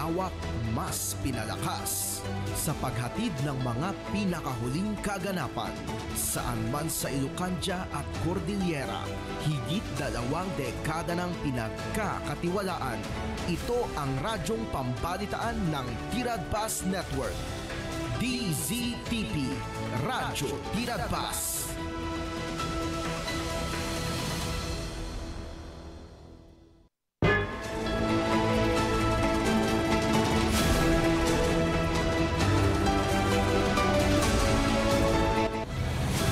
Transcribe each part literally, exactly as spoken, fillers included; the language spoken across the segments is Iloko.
Awak mas pinalakas sa paghatid ng mga pinakahuling kaganapan. Saan man sa Ilocandia at Cordillera, higit dalawang dekada nang pinagkakatiwalaan. Ito ang radyong pambalitaan ng Tiradpas Network. D Z T P, Radyo Tiradpas.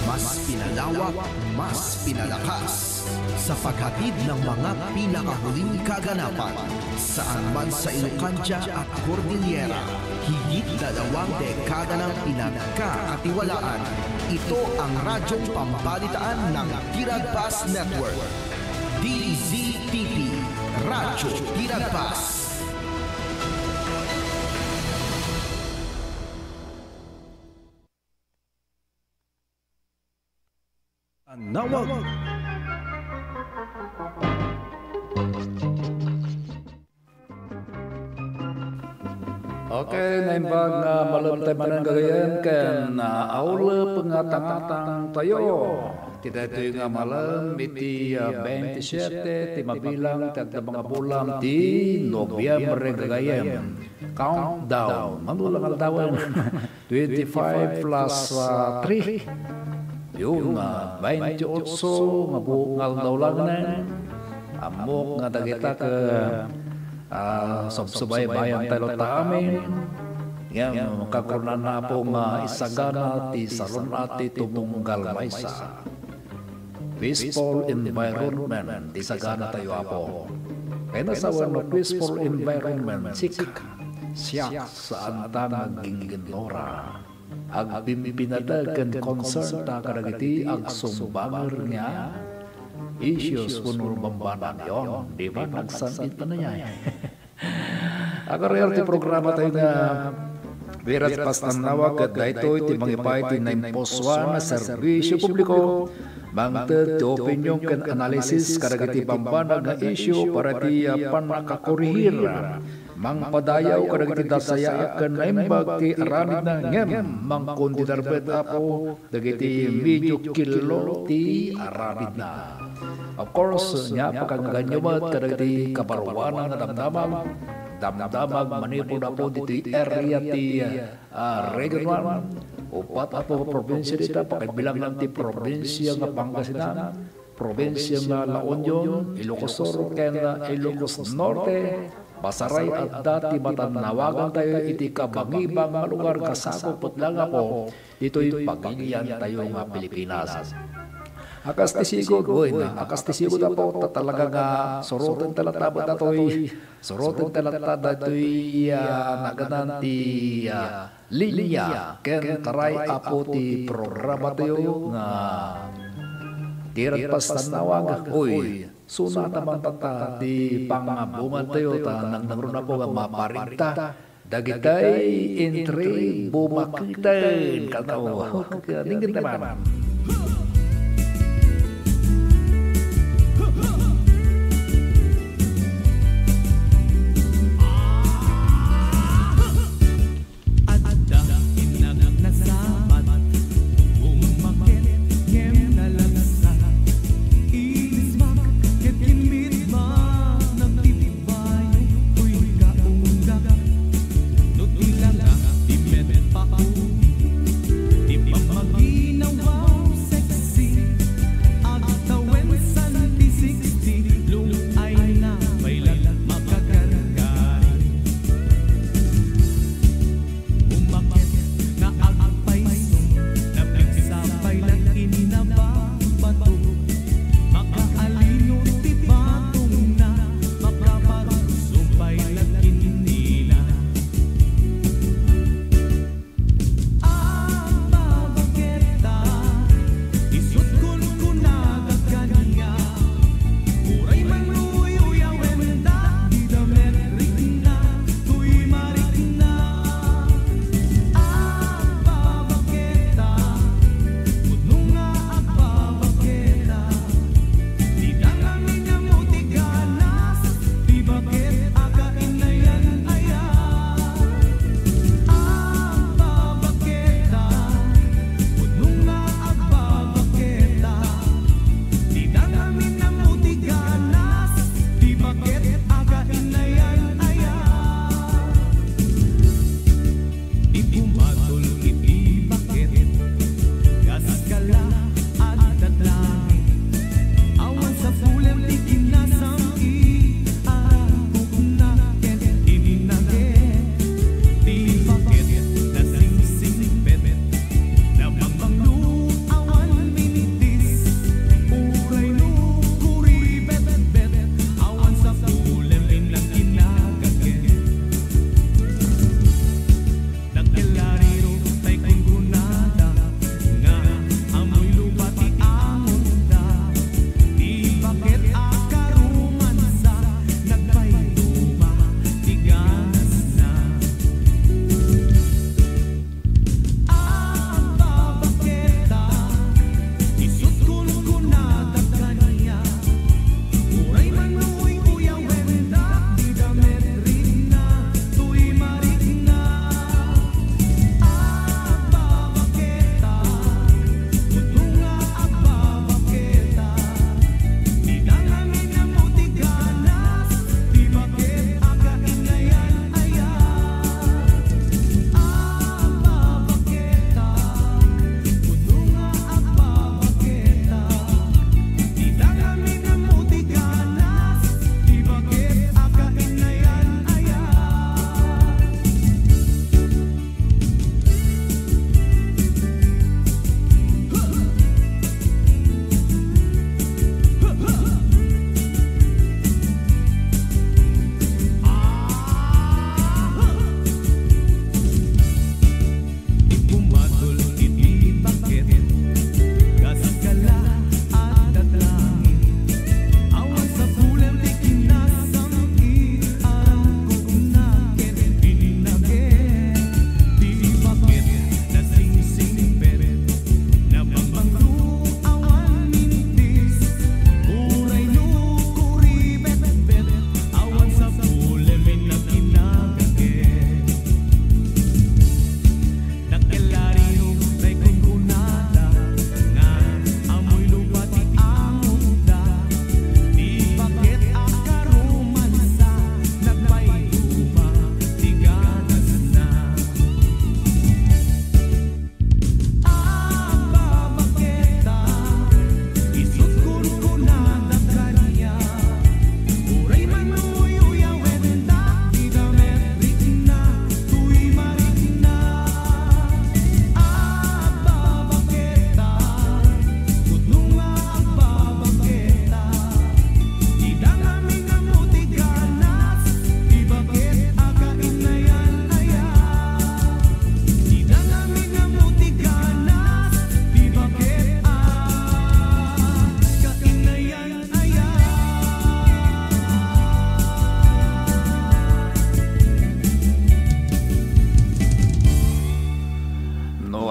Mas pinalawak, mas pinalakas sa paghatid ng mga pinakahuling kaganapan. Saan man sa Ilocandia at Cordillera, higit dalawang dekada nang pinagkakatiwalaan. Ito ang radyong pambalitaan ng Tiradpas Network. D Z T P, Radyo Tiradpas. Panawag. Okay, naimbag nga malem tayo manen gagayyem ken, ah, aulep nga tangatang tayo. Iti daytoy nga malem iti, ah, twenty-seven ti mabilang ti adda nga bulan ti Nobyembre gagayyem. Countdown. Mano la nga aldawen? Twenty-five plus, ah, three. Yun, ah, twenty-eight nga bu-, nga aldaw laeng. Ammok nga dagita ket, ah, subsubaybayan tayo ta amin. Ngem, kakunana, Apo, nga isagana ti salun-at ti tumunggal maysa. Peaceful environment ti sagana tayo, Apo. Kayat a sawen no peaceful environment, siak, siak, saanta nga agginginnura. Agpimpinateg ken concern ta kadagiti agsumbanger nga issues wenno bambanag. Yon, di ba? Nagsan-it na niya. Agar-agar ti programa tayo nga Tiradpas Panawag, ket daytoy ti mangipaay ti naimpusoan a serbisyo publiko, mangted ti opinion ken analisis kadagiti bambanag nga isyu para ti, ah, pannakakorehir, mangpadayaw kadagiti nasayaat ken naimbag ti aramidna, ngem mangkondenar met, Apo, dagiti medio killo ti aramidna. Of course, nia, pakangganyo met kadagiti kabaruanan nga damdamag, damdamag manipud, Apo, ditoy area ti, ah, Region one, uppat, Apo, nga probinsia dita, pakaibilangan ti probinsia nga Pangasinan, probinsia nga La Union, Ilocos Sur, ken, ah, Ilocos Norte. Basaray adda ti matannawagan tayo iti kabangibang nga lugar nga sakup met laeng, Apo, ditoy pagilian tayo nga Pilipinas. A kas ti sigud, uy, na, a kas ti sigud, Apo, ta talaga nga suroten ta latta datoy, suroten ta latta datoy, ah, naganan ti, ah, linya ken taray, Apo, ti programa tayo nga Tiradpas Panawag, uy. Sunata man tatta ti pangabungad tayo, ta nangnangruna, Apo, nga maparinta dagitay entry bumaketen. Kano, ninggen ta man. Adda innak nasabat, bummaket ngem nalagsak. Inismak ket kinmitma, nagtitibayo, uy, kaunggak. No ti langak ti met pauli, ti pammaginawa.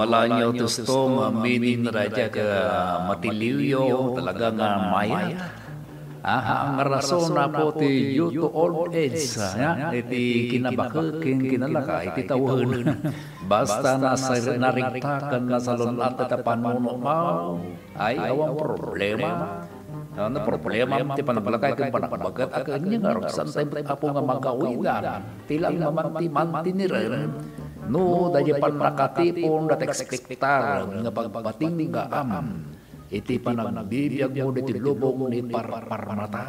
Alanyo ti gusto nga meaning na dayta ka matiliwyo, talaga nga mayat. Aha, ang rason na po ti due to old age, ha? Iti kinabakeken, kinalaka, iti tawen. Basta nasa narigtakan na salun-at ita panunot mo, ay, awan problema. Ano problema ti panaglakay ken panagbaket a ken nga aruksan tayo Apo nga magawidan. Ti lang mamanti-mantiniren no daydi pannakatipon dayta ekspektaren nga pagpatinggaam iti panagbibiag mo diti lubong ni parparmata.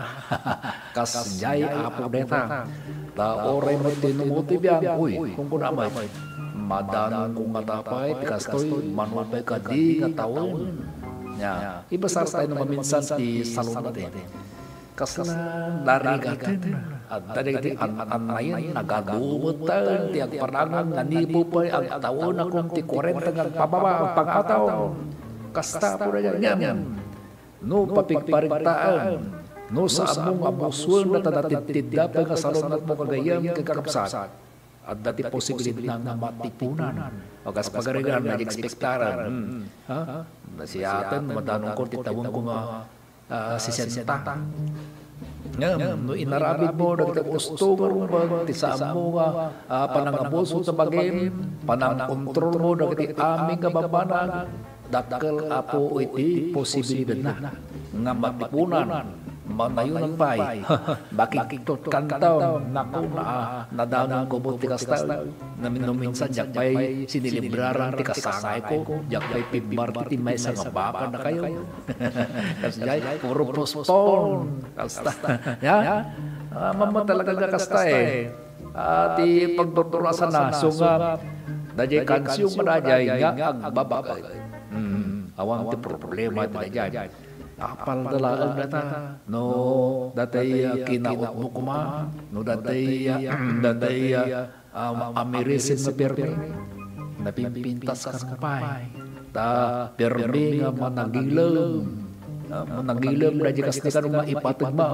Kasdiay Apo deta. Ta uray met ti numuti biag, uy, kunkuna met, madanonko ngata pay ti kastoy, mano pay kadi nga tawen. Nya, ibasar tayo no maminsan ti salun-at. Kasla narigaten. Adda dagiti an-annayen, nagagumeten ti agparangan nga nipo pay agtawenakon ti kuarenta nga agpababa, agpangataw. Kasta po na yan. Ngem, no papigparigtaen, no saanmo nga abusoen ta natittidda pay nga salun-atmo kagayem ken kakabsat, adda ti posibilidad nga matipunan. O kas pagarigan, nag-expectaran. Hmm. Ha? Nasiaten, madanonko ti tawenko nga, ah, sesenta. Ngem, no inaramidmo dagiti gusto nga rumbeng ti saanmo nga, ah, panangabuso ta bagim, panangkontrolmo dagiti amin nga bambanag, dakkel, Apo, iti posibilidadna nga matipunan, manayonan pay. Makigtutkantaw, naku, na, nadanonko met ti kasta. Namin-, no minsan, diak pay sinilibraran ti kasangayko, diak pay pimmarti ti maysa nga baka dakayo. Kasdiay, puro postpone. Kasta. Ya? Ah, mamma talaga nga kasta, eh. Ah, ti pagdurdurasanna, so nga, daydiay kansiyon nga daydiay nga agbabaket. Hmm, awan ti problema ti daydiay. Apalda laeng data. No, daydiay, ah, kinautmo koma, no, daydiay, ah, daydiay, ah, um, amirisin nga permi. Napimpintas ka pay. Ta permi nga managilem. Ah, managilem daydiay kasta kano nga ipateg mo.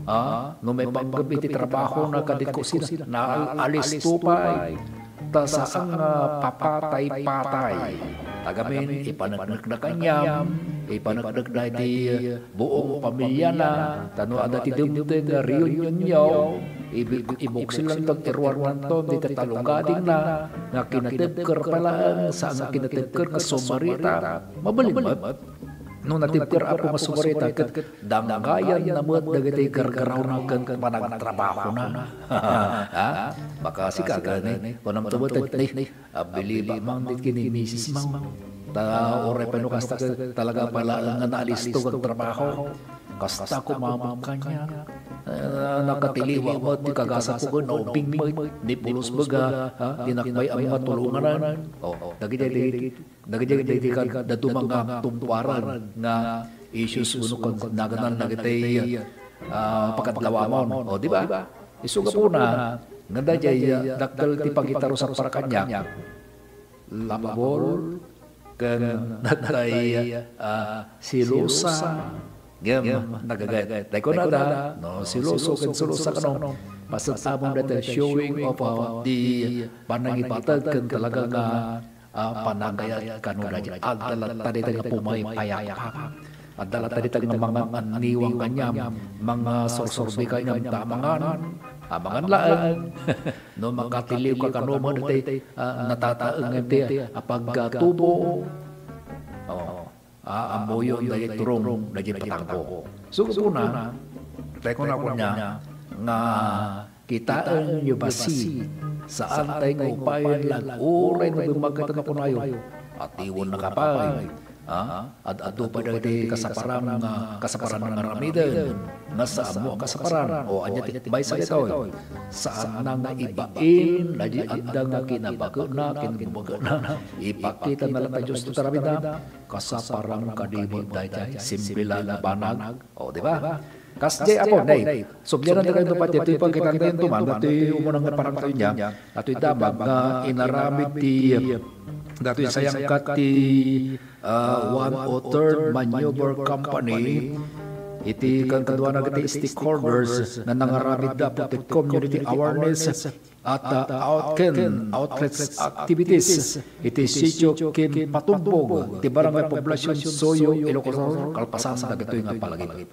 Ah, no maipanggep iti trabahona kadi kusina, naalisto pay. Ta saan nga papatay-patay. Tagamin, ipaneknekna kaniam, ipaneknekna iti buong pamiliana, ta no adda ti dimteng nga reunionyo, ibi-, ibuksillanton, iruarnanton, dita tallow gadingna, nga kinatibker pay laeng, saan nga kinatibker nga sumarita, mabalin met. No natibker, Apo, nga sumarita, ket danggayanna met dagiti gargarawna ken panagtrabahona. Ha? Baka sika gani, kunam to met, ni, abiliba man dit ken ni misis mo. Ta, uray pay no kasta ket talaga pay laeng nga naalisto nga agtrabaho. Kasta koma met kaniak. Ah, nakatiliwa met ti kagasatko ken naubing met. Ni pulos baga, ha? Di nakmay-am nga tulonganan. Oh, dagiti, dagiti Dagiti, dagiti kad-, dadduma nga agtumparan nga issues wenno kan-, nagannan dagiti, ah, pakadlawamon. O, di ba? Isu gapuna, nga daydiay, ah, dakkel ti pagitarusak para kaniak. Lapabol, ken daydiay, ah, selosa. Ngem, nagagayat. Dayta kunada, no, seloso ken selosa kano. Basta amon dayta showing of, ah, the panangibated ken talaga nga ah, panagayat kano daydiay. Adda latta dita nga pumaypayakpak. Adda latta dita nga mangan-anniwang kaniam, mangsursurbi kaniam ta amangan. Amangan laeng. No makatiliw ka kano mo dayta, ah, natataeng ti, ah, pagtubo. Oh. Ah, ammoyon daydiay turong daydiay patangko. So, kuna, tay kuna ko niya nga Kitaenyo basi, saantay nga upayen la uray no dimmakket nga kunayo, atiwennaka pay. Ha? Ad-adu pay dagiti kasaparam nga, kasaparam nga aramiden, nga saanmo a kasaparan. O, ania ti maysa daytoy? Saanna nga ibain, daydi adda nga kinabaketna, kinabaketna. Ipakitana latta Dios ti aramidna, kasaparam kadi met daydiay, simple la nga banag. O, di ba? Kasdiay, Apo, nay, sublianan dakayo pay ditoy pagkitaan tayo tuman, datoy umuna nga parang tayo niya, datoy damag nga inaramid ti, datoy sayangkat ti, ah, one oh third Maneuver Company, iti kankaduana dagiti stakeholders nga nangaramid da ti community awareness at, uh, out-, ken outreach activities iti sitio ken patubbog ti Barangay Poblacion Soyo, Ilocos Sur, kalpasan dagitoy nga palagip.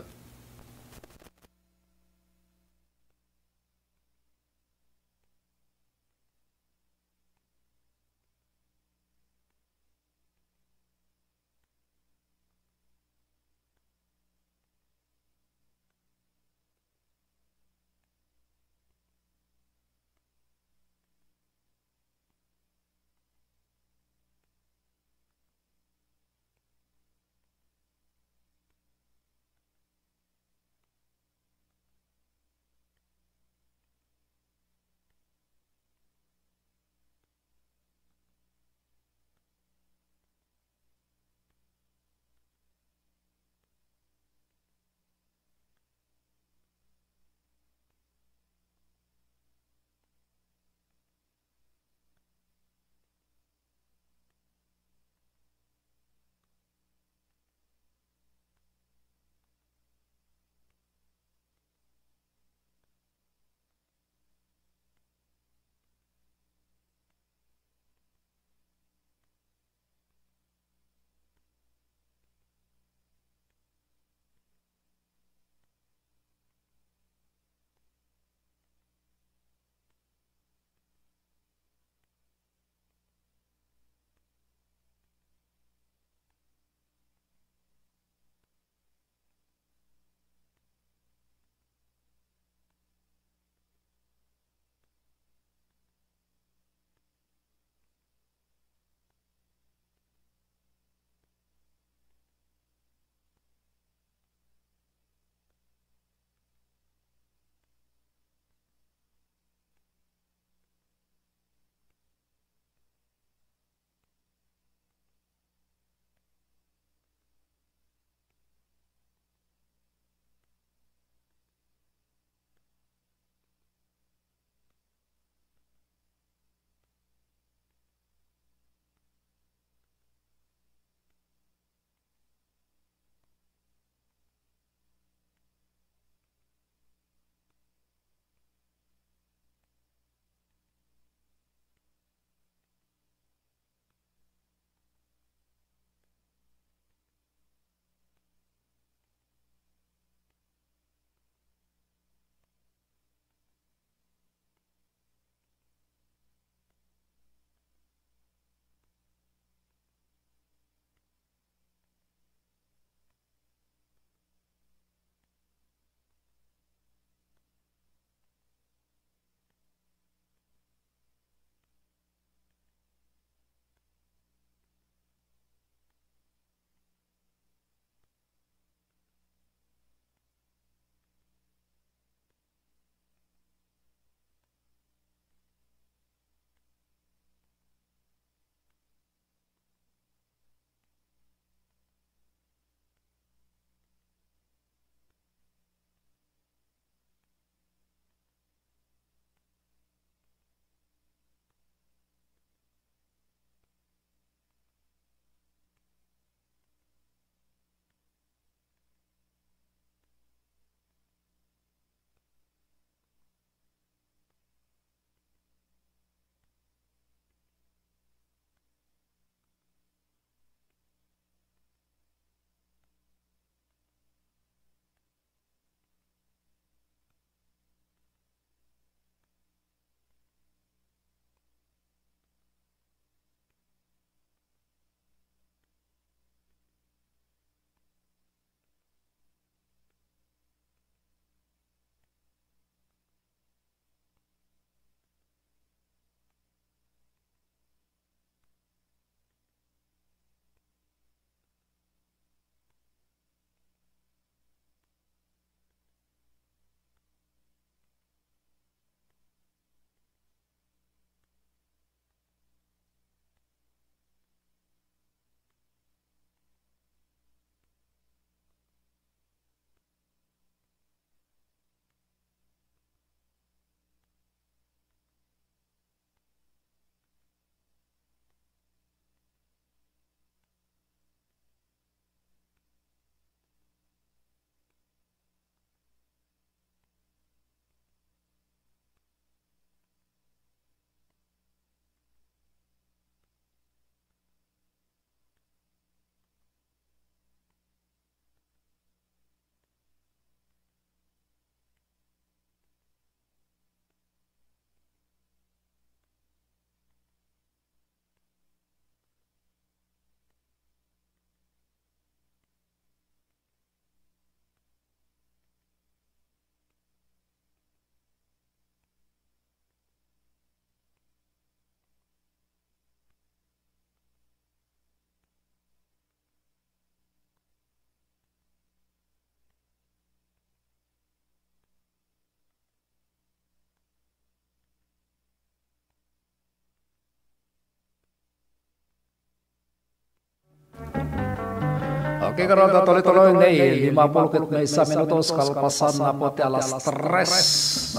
Okay, karanta, tuloy-tuloy, nay, lima puluh ket maysa minutos, kalpasan na po ti alas tres.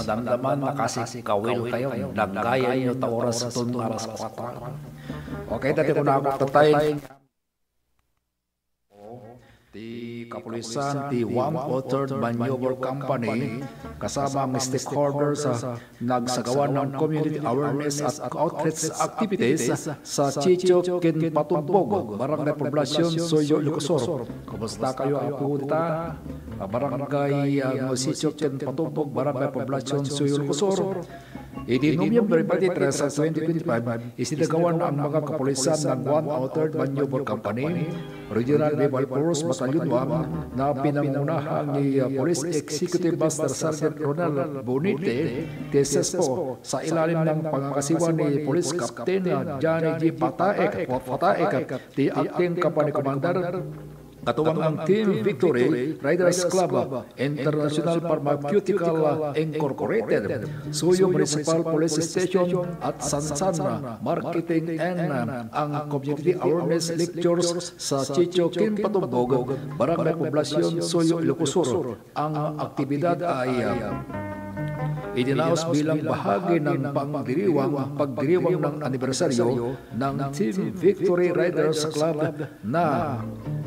Madamdaman, nakasikawil kayo. Daggayan nyo ta oras iton nga alas kuatro. Okay, dati ko na ako tatay. Ti kapulisan ti One Authored Maneuver Company, kasama ang stakeholders, ah, nagsagawa ng community awareness at outreach activities sa Chicho ken Patumbog, Barangay Poblacion, Suyo, Ilocos Sur. Kumusta kayo, apo, dita? Ah, Barangay, ah, Chicho ken Patumbog, Barangay Poblacion, Suyo, Ilocos Sur. Iti Nobyembre twenty-three, twenty twenty-five, isinagawan ang mga kapulisan ng One Authored Maneuver Company, Regional Naval Force Battalion one, na pinangunahan ni, uh, Police Executive Master Sergeant Ronald Bonite, T S S po, sa ilalim ng pangangasiwa ni Police Captain, uh, Johnny G. Pataek, o Pataek, ti Acting Company Commander, katuwang ang Team Victory Riders Club, International Pharmaceutical Incorporated, Suyo Municipal Police Station at Sansan Marketing and ang community awareness lectures sa Chicho ken Patumbog, Barangay Poblacion, Suyo, Ilocos Sur. Ang aktibidad ay, ah, idinaos bilang bahagi ng pangdiriwang, pagdiriwang ng anibersaryo ng Team Victory Riders Club na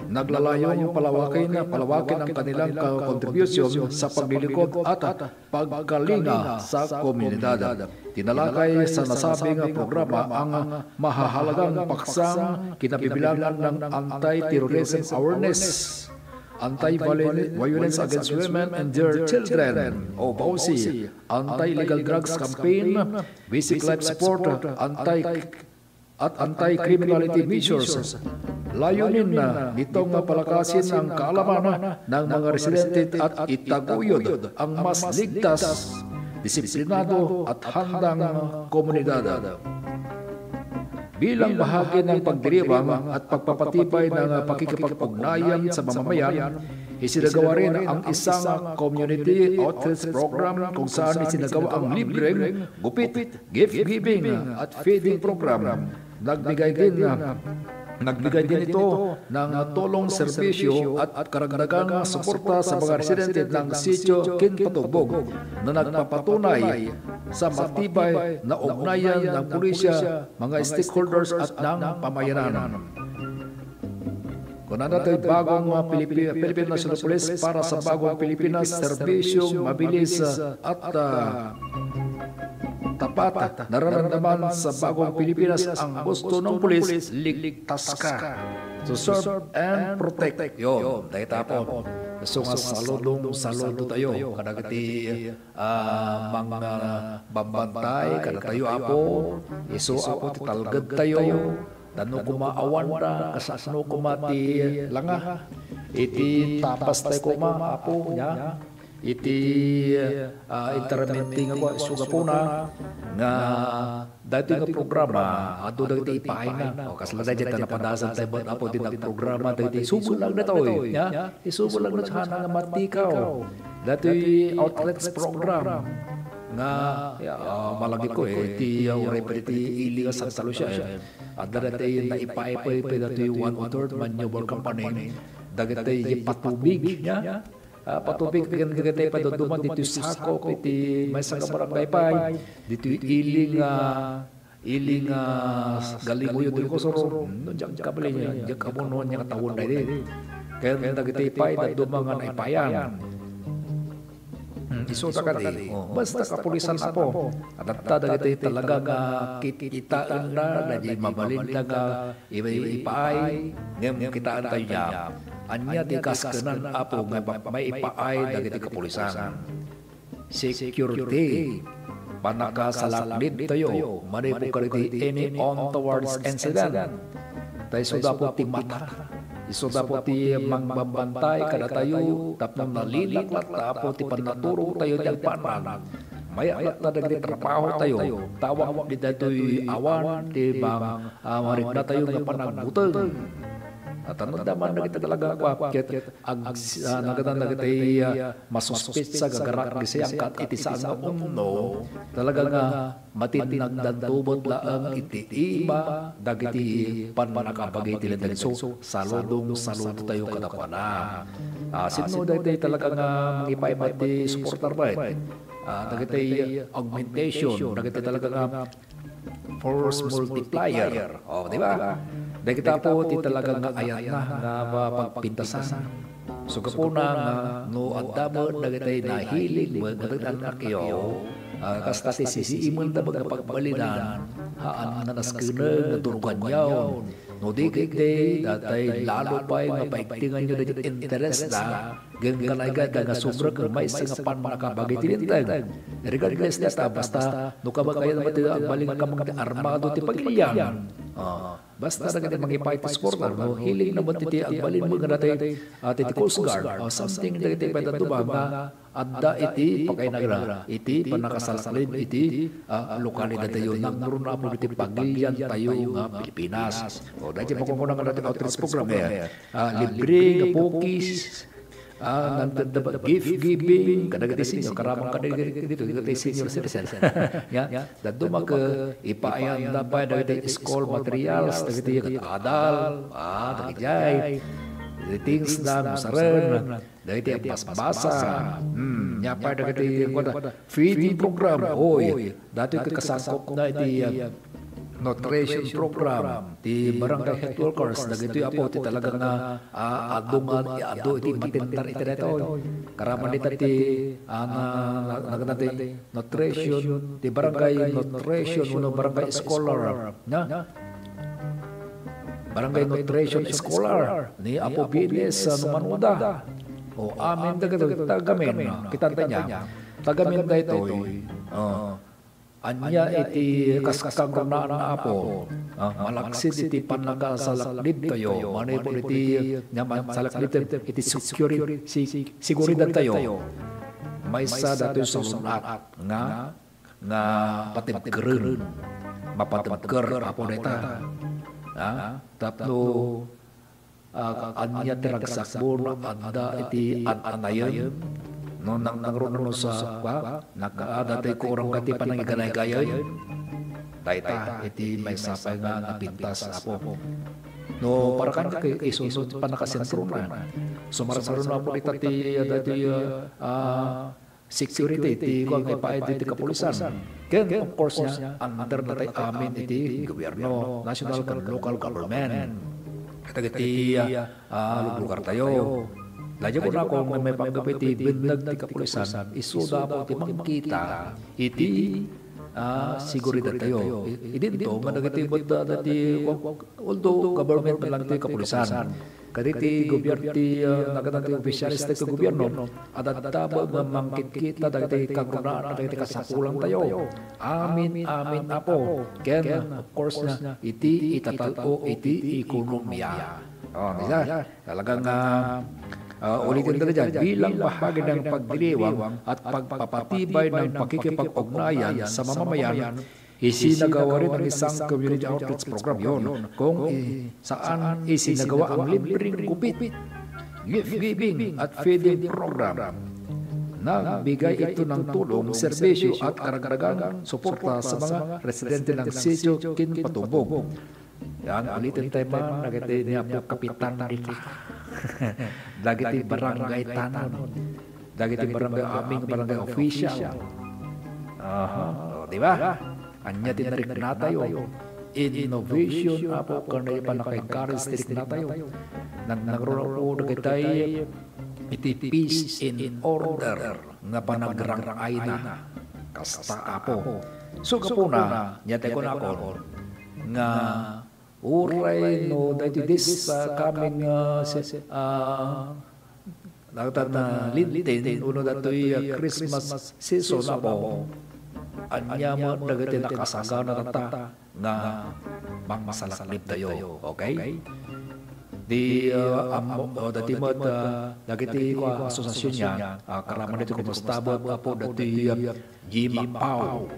naglalayong palawakin, palawakin ang kanilang ka-, kontribusyon sa paglilingkod at pagkalinga sa komunidad. Tinalakay sa nasabing programa ang mahahalagang paksang kinabibilangan ng anti-terrorism awareness, anti-violence against women and their children, o BAWCI, anti-illegal drugs campaign, basic life support, anti at anti-criminality measures. Layunin na nito nga palakasin ang kaalaman ng mga residente at itaguyod ang mas ligtas, disiplinado at handang komunidad. Bilang bahagi ng pagdiriwang at pagpapatibay ng pakikipag-ugnayan sa mamamayan, isinagawa rin ang isang community outreach program kung saan isinagawa ang libreng gupit, gift giving at feeding program. Nagbigay din, nagbigay din ito ng tulong, serbisyo at karagdagang suporta sa mga residente ng Sitio Kinpatugbog na nagpapatunay sa matibay na ugnayan ng pulisya, mga stakeholders at ng pamayanan. Kunana to'y bagong, uh, Pilipi-, Philippine National Police para sa bagong Pilipinas, serbisyong mabilis, uh, at, uh, tapat. Nararamdaman sa bagong Pilipinas ang gusto ng pulis, ligtas ka. To serve and protect. Yun, dahil tapo. So nga, saludong saludo tayo. Kadagiti, uh, mga bambantay, kada tayo, Apo. Isu, Apo, ti talged tayo. Tano koma awan da, kasano koma ti langa. Iti tapas tayo koma, Apo, nia. Iti, ah, interamente nga kua, isu gapuna, nga daytoy nga programa, adu dagiti ipaayna. O, kasla daydiay ta napadasan tayo met, Apo, ti nagprograma dagiti isubol lang daytoy, nia. Isubol lang daytoy, sana nga matikaw. Daytoy outreach program nga, ya, ah, malagip ko, eh, iti, ah, uray pay iti ili nga Santa Lucia, eh. Adda daytoy naipaay pay daytoy One Authored Maneuver Company, dagitoy patubig, nia? Ah, patubig ken dagitoy pay dadduma ditoy sakop iti maysa nga barangay pay, ditoy ili nga, ili nga Galingoyo del Cosor. Hmm, diak kabalin, diak ammoen ania nga tawen daydi. Ken dagitoy pay dadduma nga naipayan. Hmm, isuda kadi. Oh, basta kapulisan, Apo. Adda dagiti talaga nga kitkitaenda, daydi mabalinda nga ipaay, ngem kitaentayo nia. Ania ti kaskenan, Apo, nga ma-, maipaay dagiti kapulisan? Security. Pannakasalaknibtayo manipud kadagiti any untoward incident. Ta isuda, Apo, ti mata. Isuda, Apo, ti mangbambantay kadatayo tapno nalilak latta, Apo, ti pannaturogtayo ti agpannag. Mayat latta dagiti trabahotayo, ta awan daytoy awan ti mang-, ah, mariknatayo nga panagbuteng. At ano daman dagiti talaga nga ket ag-, ah, nagatan dagiti, ah, masuspetsa nga garak-, gisayangkat iti saan nga umno, talaga nga matinnagdanto met laeng iti ima dagiti pannakabagi ti Linteg. So, saludong-saludo tayo kadakuada. Ah, sino daytoy talaga nga mangipaypa ti supporter met? Ah, dagiti augmentation, dagiti talaga nga force multiplier. O, di ba? Dagita po ti talaga nga ayatna nga mapagpintasan. So, gapuna nga no adda met dagiti nahilig met nga dagiti annakyo, ah, kasta ti sisiimenda met nga pagbalinan, haan nga naskeneng nga duruganyo. No di ketdi, datay lalo pay nga paigtinganyo dagiti interest da, Ngem kanayda nga sobra ket maysa nga pannakabagi ti Linteg. Regardless data, basta no kababayan met ti agbalin nga kamang ti armado ti pagilian. Ah, basta dagiti mangipay ti supporter, no, hiling na met ti agbalin mo nga dati, ah, ti Coast Guard, ah, something dagiti pwede tuba nga adda iti pakainagna, iti pannakasalaklib iti, ah, lokalidad tayo, nagmuruna po iti pagilian tayo nga Pilipinas. O, dahil makukuha nga dati outreach program, eh, ah, libre nga pokis, Ah, nagdadaba-, gift giving, kadagiti senior, karamang kadagiti dito, kadagiti senior citizen. Ya, dadduma ket ipaayanda pay dagiti school materials, dagiti adal, ah, dagiti things na, musaren, dagiti basbasa. Hmm, ya pay dagiti, kuwan, feeding program, oy, dati kasangkop na iti, ah, nutrition program ti barangay health workers, dagitoy apo ti talaga nga, ah, adu nga iadu iti matindar iti daytoy. Karaman dita ti, ah, na, na, nagana ti nutrition, ti barangay nutrition wenno barangay scholar, na? Barangay nutrition scholar ni Apo Bienes, ah, no manuda. O, amin dagitoy, tagamin, ah, kitanta niya. Tagamin daytoy, ah, Ania iti kas-, kagrunaan nga Apo, ah, malaksid iti pannakasalaknibtayo, manipud iti, nia man, salaknibtayo iti security, si-, seguridadtayo. Maysa datoy salun-at nga, nga patibkeren. Mapatibker, Apo, dayta. Ha? Tapno Ah, ania ti ragsakmo no adda iti an-anayem? No nang-, nangruna no sa, kwa, nakaada ti kurang iti panangiganaygayen? Dayta iti maysa pay nga napintas, Apo. No, para kaniak, isu ti pannakasentrona. Sumarsaruno, Apo, dita ti, dati, ah, ah, security ti kuwan nga ipaay diti kapulisan. Ken, of course, nia, under na tay amin iti gobierno, national ken local government. Kadagiti, ah, luglugartayo. Lagi ko na kung may panggap iti benneg ti kapulisan, isuda ko ti mangkita iti, ah, seguridadtayo. I-, idinto nga dagiti met, ah, dati, although government man lang ti kapulisan, Kadagiti gobier-, ti, ah, nagana ti opisyales ti gobierno, adda met nga mangkitkita dagiti kagrunaan, dagiti kasapulantayo. Amin, amin, Apo. Ken, of course, na iti itatal-o iti ekonomiya. Oh, di ba? Talagang, ah, ah, ulitin ta dyan, bilang bahagi ng pagdiriwang at pagpapatibay ng pakikipag-ugnayan sa mamamayan, Isinagawa rin ang isang community outreach program yon kung i-, saan isinagawa ang libreng gupit, gift giving at feeding program. Nagbigay ito ng tulong, serbisyo at karagdagang suporta sa mga residente ng Sitio Kinpatumbong. Yan, ulitin tayo man, nagiti ni Apo Kapitan Rita. Dagiti barangay tanon. Dagiti barangay, amin nga barangay official. Aha, o, di ba? Ania ti nariknatayo? Innovation, Apo, ken panaka-encourage ti riknatayo. Nang-, nangruna, Apo, dagitay iti peace and order nga panagrang-ayna. Kasta, Apo. So, gapuna, nia ti kunakon nga uray no daytoy this, ah, coming, ah, se-, ah, dagtan na Lenten, uno datoy, ah, Christmas season, Apo. Ania met dagiti nakasagana tatta nga mangsalaknibtayo, okay? Di, ah, ammo, o, dati met, ah, dagiti, kua, asosiasyon nia, ah, karaman dati kumusta met, Apo, dati, ah, Jima Pau.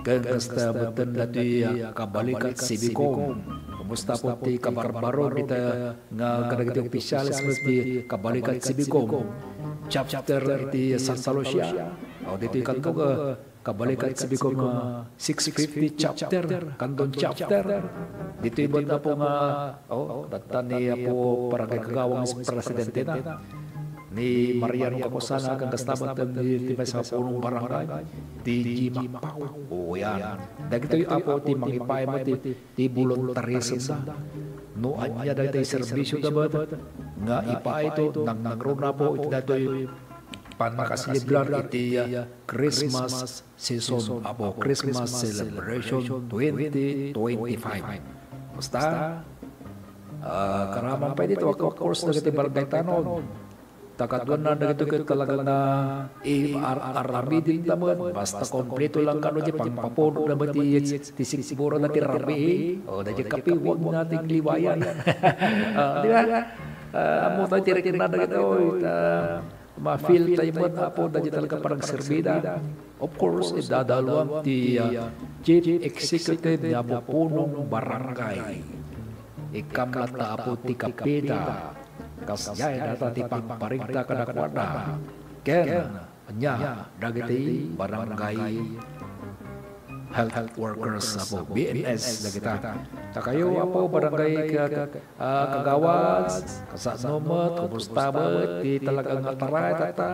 Ken kasta met dati, ah, kabalikat Sibicom. Kumusta po ti kabarbaro dita nga kadagiti opisyales met ti Kabalikat Civicom chapter iti Santa Lucia? O ditoy Candon, Kabalikat Civicom, ah, six fifty chapter, Candon chapter. Ditoy met Apo nga, o, tatta ni Apo Barangay Kagawang is presidente na. Ni Mariano Kakusana, kagasta met ni, ti maysa punong barangay, ti Jima Pau. O, yan. Dagitoy Apo ti mangipaay met ti ti voluntarism da. No ania daytoy serbisyo da met nga ipaayto, nangnangruna Apo iti daytoy pannakaselebrar iti, ah, Christmas season, Apo, Christmas celebration twenty twenty-five. Basta, ah, karaman pay dito, of course, dagiti barangay tanod. Ta kaduana dagitoy ket talaga nga i-, ar-, aramidenta met, basta kompleto lang kano di pangpapuno na met ti, ti sikbura na ti rabii. O, dagiti kape, huwag nating liwayan. Ah, di ba? Ah, ammo tayo ti rikna dagitoy, ta ma-feel tayo met, Apo, dagiti talaga panagserbida. Of course, idadaluan ti, ah, chief executive nga pupunong barangay. Ikkam latta, Apo, ti kapita. Kasdiay dayta ti pangparigta kadakuada. Ken, ania, dagiti barangay health workers, Apo, B N S dagita. Ta kayo, Apo, barangay ka-, ka-, ah, kagawad, kasano met, kumusta met, ti talaga nga taray, tatta.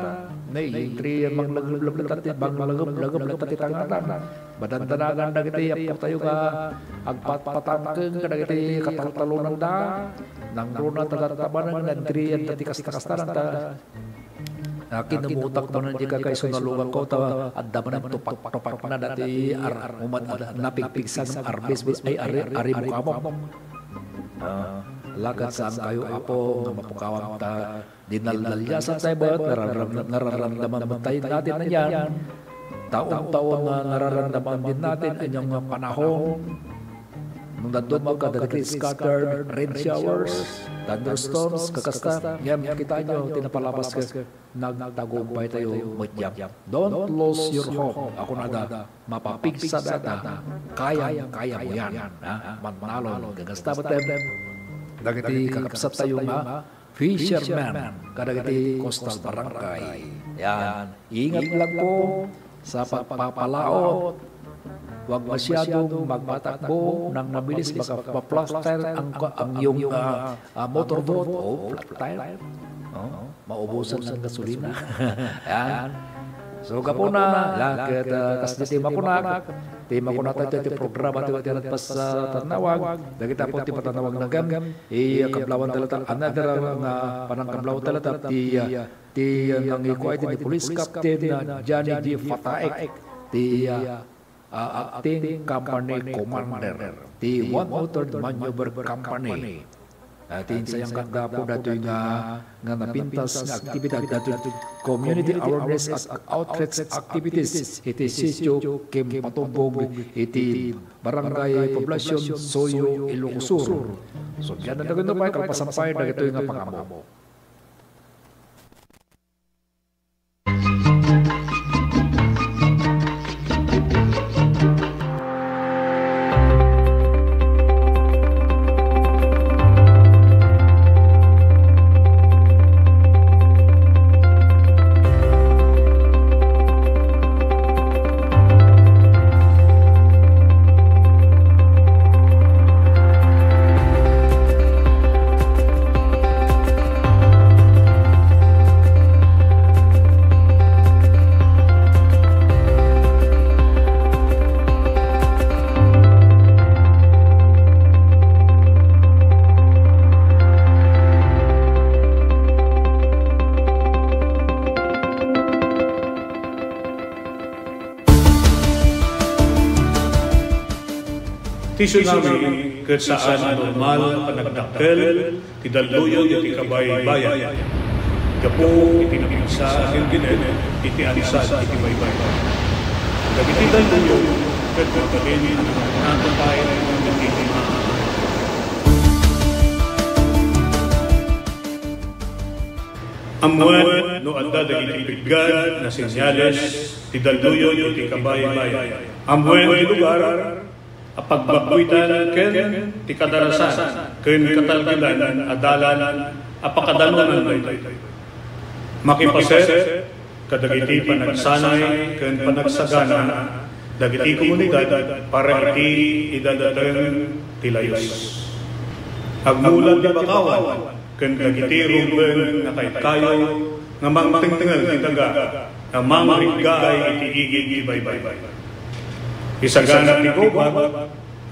Nay, entry, manglageb-lageb latta ti, manglageb-lageb latta ti tangatang. Madandanagan dagiti Apo tayo nga agpatpatangken kadagiti kataltalonanda. Nangruna ta tattabanen nga entry, anta ti kasta-kasta, anta. Ah, kinumutak manen di kakaiso nga lugar ko, ta adda manen tupak-tupakna dati ar-, umad-, ad-, napigpigsa ngem arbis, ay, ari, ari mo kamo. Ah, lakat saan kayo, Apo, nga mapukawan ta dinaldaliasan tayo met, nararam-, nararamdaman met tayo natin na yan. Taon-taon nga nararamdaman din natin inyong panahon. Nung dadduma kadagiti scattered rain showers, thunderstorms, kakasta, ngem kitaenyo ti napalabas ket nagtagumpay tayo met diay. Don't lose your hope. Ako na da, mapapigsa dayta, kayang-kaya mo yan. Ha? Mannalon, gagasta met dagiti kakabsat tayo nga fisherman kadagiti coastal barangay. Yan. Ingat lang po sa pagpapalaot. Huwag masyadong magpatakbo nang mabilis, baka ma-flat tire ang, ang iyong, ah, ah, motorboat. O, flat tire. O, maubusan ng gasolina. Yan. So, gapuna, la, ket, ah, kas di ti makunak, ti makunak tayo ti programa ti, ti, ti, pas, ah, tanawag, dagita po ti patanawag na gam, i, kablawan talaga, another, ah, nga panangkablaw talaga, ti, ah, ti, ah, nangikuay ti ni Police Captain, ah, Johnny G. Fataek, ti, ah, ah, Acting Company Commander, ti One Motor Maneuver Company. Ah, ti insayang kanda po datoy nga, nga napintas nga aktibidad datoy community awareness ac-, outreach activities iti sitio ken patumbong iti Barangay Poblacion, Soyo, Ilocos Sur. Sugyan na dagito pay, kalpasan pay dagitoy nga pangammo. Ti tsunami ket saan a normal a panagdakkel ti dalluyon iti kabaybayan gapu iti napigsa a gilgiled iti ansad iti baybay. Dagiti dalluyon ket mabalin a nangatngato pay iti ima. Ammoen no adda dagiti piggad nga senyales ti dalluyon iti kabaybayan. Ammoen ti lugar, a pagbakkuitan ken ti kadarasan ken katalgedan a dalan a pakadanonan daytoy. Makipaset kadagiti panagsanay ken panagsagana dagiti komunidad para iti idadateng ti layus. Agmula ti bakawan ken dagiti rumbeng nga kaykayo nga mangtengngel ti daga nga mangriggaay iti igid ti baybay. Isagana ti gubag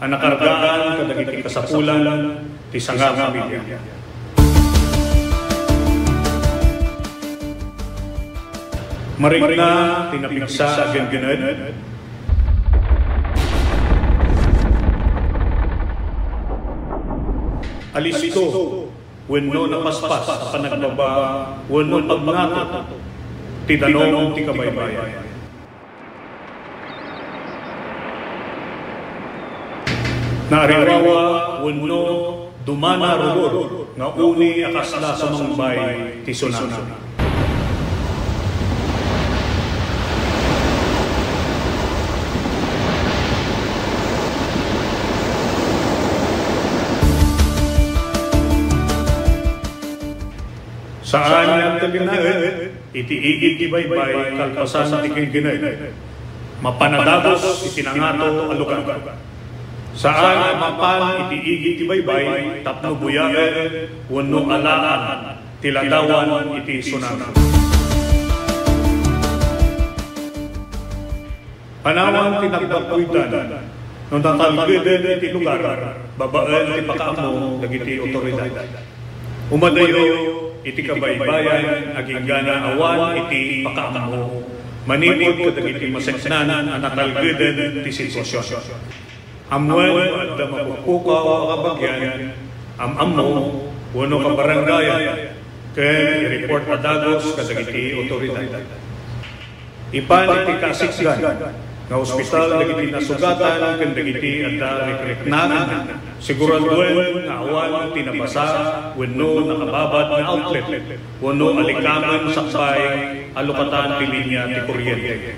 a nakargaan kadagiti kasapulan ti sangafamilia. Marikna ti napigsa a genggened. Alisto wenno napaspas a panagbaba wenno pagngato ti danum ti kabaybayan. Naariwawa wenno dumana rubor nga uni a kasla sumangbay ti tsunami. Saan nga agtalinaed iti igid ti baybay kalpasan ti genggened. Mapan a dagus iti nangato a lugar. Saan a mapan iti igid ti baybay tapno buyaen wenno alaan ti ladawan iti tsunami. Panawan ti nagbakkuitan no natalgeden iti lugar babaen ti pakaammo dagiti otoridad. Umadayo iti kabaybayan agingga awan iti pakaammo manipud kadagiti maseknan a natalgeden ti sitwasion. Ammoen no adda mapukpukaw a kabagian, am-ammo, wenno kabarangayan, ken i-report a dagus kadagiti otoridad. Ipan iti kasikgan nga ospital dagiti nasugatan ken dagiti adda rikriknaan. Siguraduen nga awan ti nabasa wenno nakababad nga outlet wenno alikamen sakbay a lukatan ti linia ti kuryente.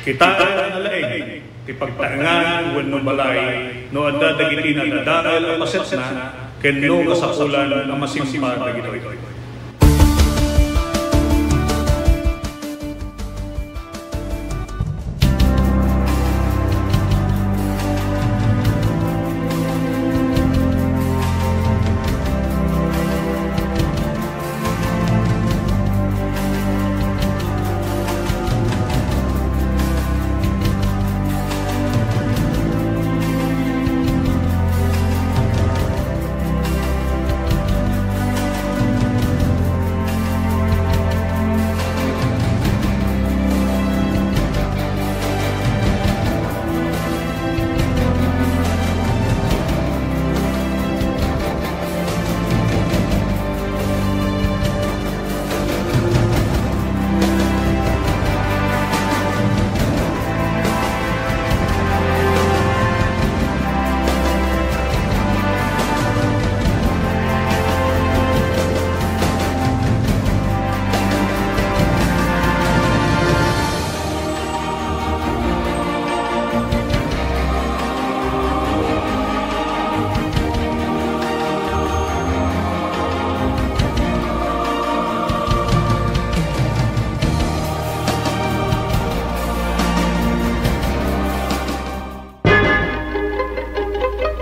Kitaen a nalaing ti pagtaengan wenno balay no adda dagiti nadadael a pasetna ken no kasapulan a masimpa dagitoy.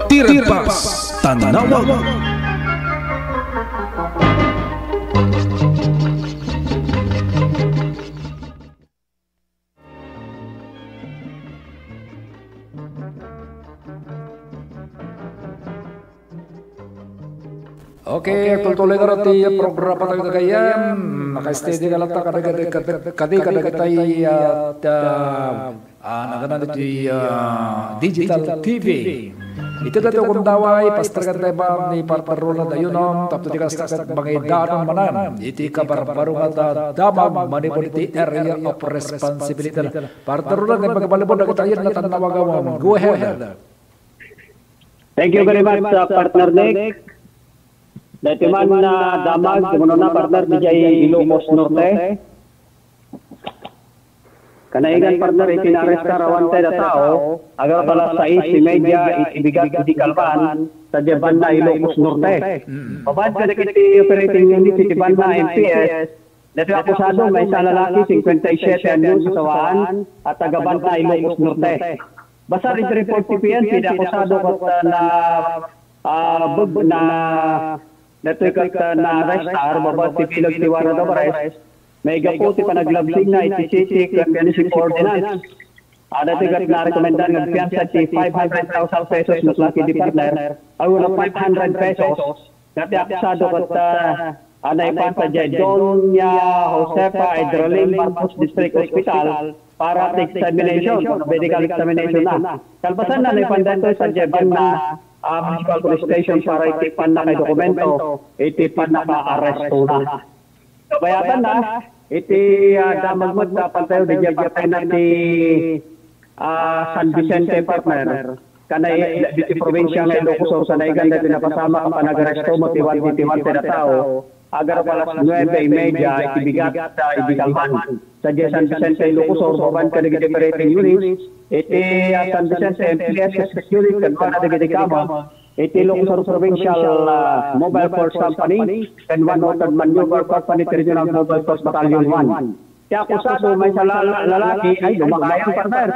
Ti Ragpas, Tanawag. Okay, agtultuloy ngarud ti programa tayo gagayyem. Naka-steady nga latta kadi, kadi, kadi, kadi kadagitay, ah, ta-, ah, naganan iti, ah, digital T V. Iti daytoy gundaway, pastergen tayo man ni Partner Roland Ayuno, tapno ti kasta ket mangidanon manen iti kabarbaruen nga damag manipud iti area of responsibility. Partner Roland, ket mabalin dagiti ayan nga tannawagam. Go ahead. Thank you very much, uh, Partner Nick. Daytoy man, uh, damag, umuna, partner, diay Ilocos Norte. Kanaigan, partner, iti naarestar awan ti tao, agar alas sais y media iti bigat iti kalban, sadiay banna Ilocos Norte. Babaen kadagiti operating unit iti banna M P S, dati akusado maysa a lalaki, cincuenta y siete anyos, sawaan, a taga banna Ilocos Norte. Basar iti report ti P N P, ti akusado ket, ah, na, ah, bug-, na, datoy ket, ah, naarestar babaen ti bileg ti warrant of arrest, maigapu ti panaglabsinna iti city ken municipal ordinance. Adda ti ket narekomendaan nga agpiansa ti five hundred thousand pesos met la ket, partner, ay, wala, five hundred pesos. Dati akusado ket, ah, a naipan sadiay Doña Josefa Idralin Marcos District Hospital para ti examination, medical examination na. Kalpasanna, naipan daytoy sadiay banna, ah, Municipal Police Station para iti pannakaidokumento, iti pannakaarestona. Kabayatanna, iti, ah, damag met a pantayo, diay partayna ti, ah, San Vicente, partner. Kanay, iti probinsya nga Ilocos Sur, kanaigan daytoy napasamak a panagaresto met iwan, iti wanted a tao, agar alas nuebe y media iti bigat, ah, iti kalman. Sadiay San Vicente, Ilocos Sur, babaen kadagiti operating unit, iti, ah, San Vicente M P S unit, kaduana dagiti kama, iti Ilocos Sur Provincial, ah, Mobile Force Company, ken One Noted Maneuver Company, ti Regional Mobile Force Battalion one. Ti akusado, maysa la-, la-, lalaki, ay, lumakayan, partner.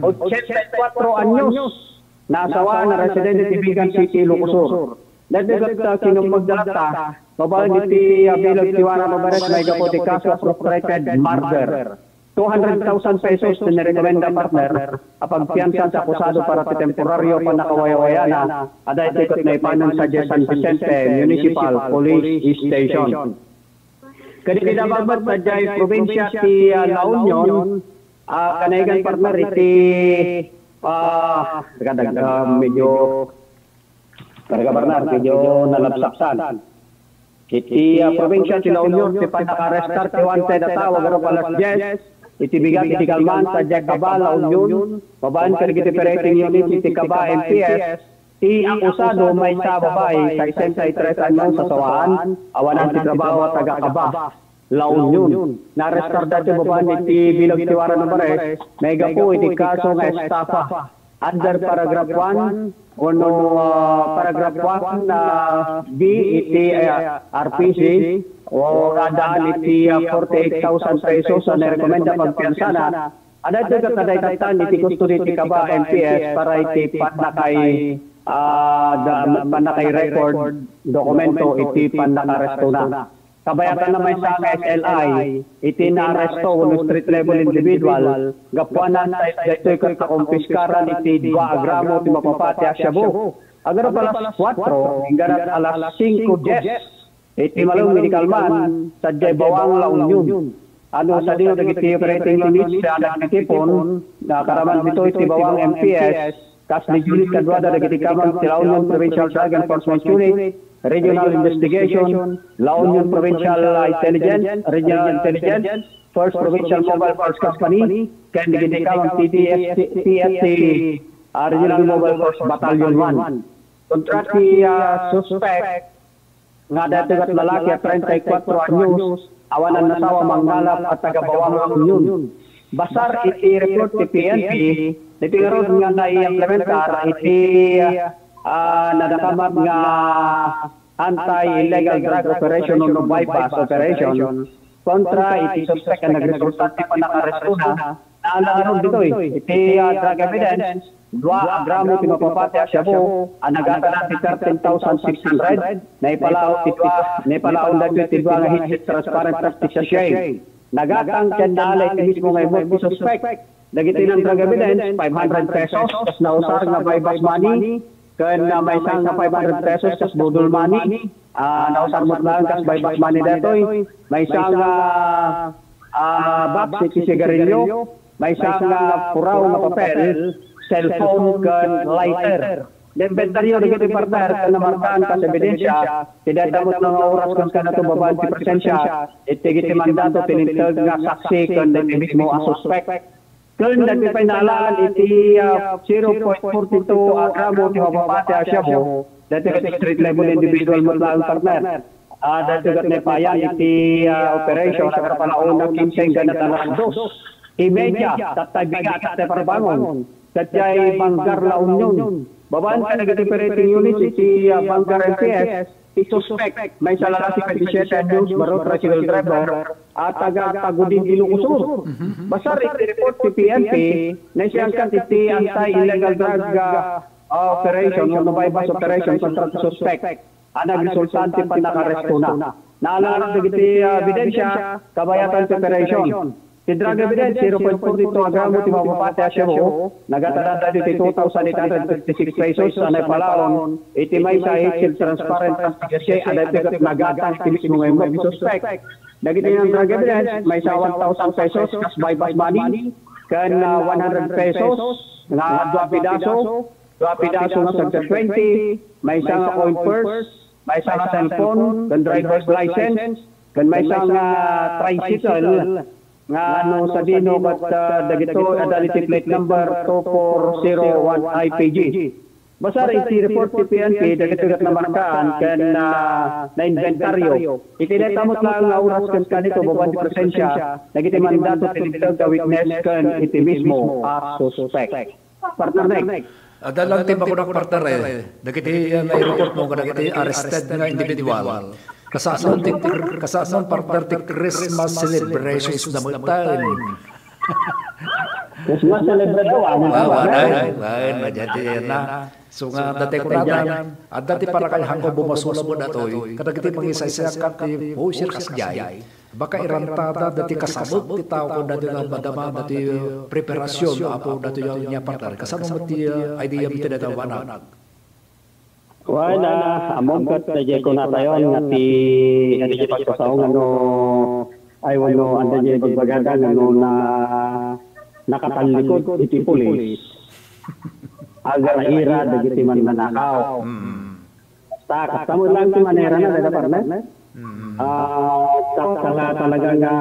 Ochenta y cuatro anyos. Nasawaan a residente ti Vigan City, Ilocos Sur. Dagiti ket, ah, kinummueg da latta, babaen iti, ah, bileg ti warrant of arrest, maigapu ti kaso a frustrated murder. Two hundred thousand pesos ti narekomenda, partner, a pagpiansa ti akusado para ti temporario a pannakawayawayana, a daytoy ket naipanan sadiay San Vicente Municipal Police Station. Kadagiti damag met sadiay probinsya ti, ah, La Union, ah, kanaigan, partner, iti, ah, teka, dag-, ah, medyo, talaga, partner, medyo nalabsaktan. Iti, ah, probinsya ti La Union, ti pannakaarestar ti wanted a tao, agar alas dies iti bigat iti kalman, sadiay Caba, La Union, babaen kadagiti operating unit iti Caba M P S, ti akusado, maysa a babai, sesenta y tres anyos, sasawaan, awanan ti trabaho, a taga Caba, La Union. Naarestar daytoy babaen iti bileg ti warrant of arrest, maigapu iti kaso nga estafa under paragraph one wenno, ah, paragraph one, ah, B iti, ah, R P C, o adaan iti, ah, forty-eight thousand pesos a narekomenda pagpiansana. Adda ket adda itattan iti custody ti Caba M P S para iti pannakay, ah, da-, pannakay record dokumento iti pannakaarestona. Kabayatanna, maysa nga S L I iti naaresto wenno street level individual, gapuanan ta daytoy ket nakumpiskaran iti dua a gramo ti mapapati a shabu. Agar alas kuatro, inggana alas singko dies, iti malem iti kalman, sadiay Bawang, La Union. Ano, sadino dagiti operating units a nagtitipon, nakaraman ditoy iti Bawang M P S, kas ni Juliet kaduada dagiti kamang ti La Union Provincial Drug Enforcement Unit, Regional Investigation, La Union Provincial Intelligence, Regional Intelligence, First Provincial Mobile Force Company, ken dagiti kamang ti T F C, T F C, ah, Regional Mobile Force Battalion one. Kontra ti, ah, suspect, nga daytoy ket lalaki a treinta y cuatro anyos, awanan nasawa, mangngalap a taga Bawang, La Union. Basar iti report ti P N P, iti ngarud nga naiimplementar iti, ah, nadakamat nga anti-illegal drug operation wenno buy-bust operation kontra iti suspek a nagresulta ti pannakaarestona. Naalaron ditoy iti, ah, drug evidence, dua a gramo ti mapapati a shabu a nagatanan ti thirteen thousand six hundred. Naipalaw ti dua, naipalaw daytoy ti dua nga heated transparent plastic sachet. Nagatang ken naala iti mismo nga immobile ti suspek. Dagiti nan-drug evidence, five hundred pesos, kas nausar nga buy-bust money, ken, ah, maysa nga five hundred pesos, kas boodle money, ah, nausar met laeng kas buy-bust money daytoy, maysa nga, ah, box iti sigarilyo, maysa nga puraw nga papel, cellphone, ken lighter. Naimbentaryo dagiti, partner, ken namarkaan kas ebidensya ti dayta met nga oras ken kanato babaen ti presensya iti dagiti mandato ti linteg nga saksi ken dagiti mismo a suspek. Ken dagiti pay naalaan iti, ah, zero point forty two a gramo ti mapapati a shabu, daytoy ket street level individual met laeng, partner. Ah, daytoy ket naipayan iti, ah, operation, agrapanan a kinse inggana alas dos. Imedya, tattay bigat, tattay parbangon, tattay Bangar La Union. Babaen kadagiti operating units iti, ah, Bangar M P S, isuspek, maysa la singkwenta y siyete anyos, baro tricycle driver, a taga Tagudin, Ilocos Sur. Basar iti report ti P N P, naisiangkan iti anti-illegal drug, ah, ah, operation, o buy-bust operation kontra ti suspek. A nagresulta ti pannakaarestona. Naalangan dagiti, ah, ebidensya, kabayatan ti operation. Ti drug evidence, zero point four two a gramo ti mapapati a shabu, nagatadanda iti two thousand eight hundred fifty-six pesos a naipalaon iti maysa a H L transparent plastic sachet a daytoy ket nagatang iti mismo nga immobile ti suspek. Dagiti nga drug evidence, maysa one thousand pesos kas buy-bust money, ken, ah, one hundred pesos nga dua pidaso, dua pidaso nga sagkad twenty, maysa nga coin purse, maysa nga cellphone, ken driver's license, ken maysa nga tricycle nga no sadino ket, ah, dagito adda iti plate number two four zero one I P G. Basar iti report ti P N P, dagito ket namarkaan ken, ah, nainventaryo. Iti dayta met laeng nga oras ken kanito, babaen ti presensya dagiti mandato ti linteg a witness ken iti mismo a suspek. Partner Nick. Adda lang ti makunak, partner, eh. Dagiti, ah, nai-report mo kadagiti arrested nga individual. Kasano ti, kasano, partner, ti Christmas celebrations na met tayo? Christmas celebration, ah, Wow, partner. Awan, awan, awan, awan, awan, awan. So nga, dati ko natan, adda ti parakay hangko bumasula mo datoy, kadagiti mangisaysayak ti, oh, sir, kasjay. Baka irantada dati kasabet ti tao ken dati nga madama dati, uh, preparasyon, Apo, dati nga, nga partner. Kasano met ti, uh, idea mo ti data banag? Wen, ah, ammom ket daydiay kunatayon nga ti, nga daydiay pagkasao nga no, ay, wenno, anda diay bagbagada nga no na, nakatallikod iti pulis. Agar-ira dagiti mannanakaw. Mm. Basta, kasta mo lang ti manerana, dada, partner. Mm. Ah, ta-, tala-, talaga nga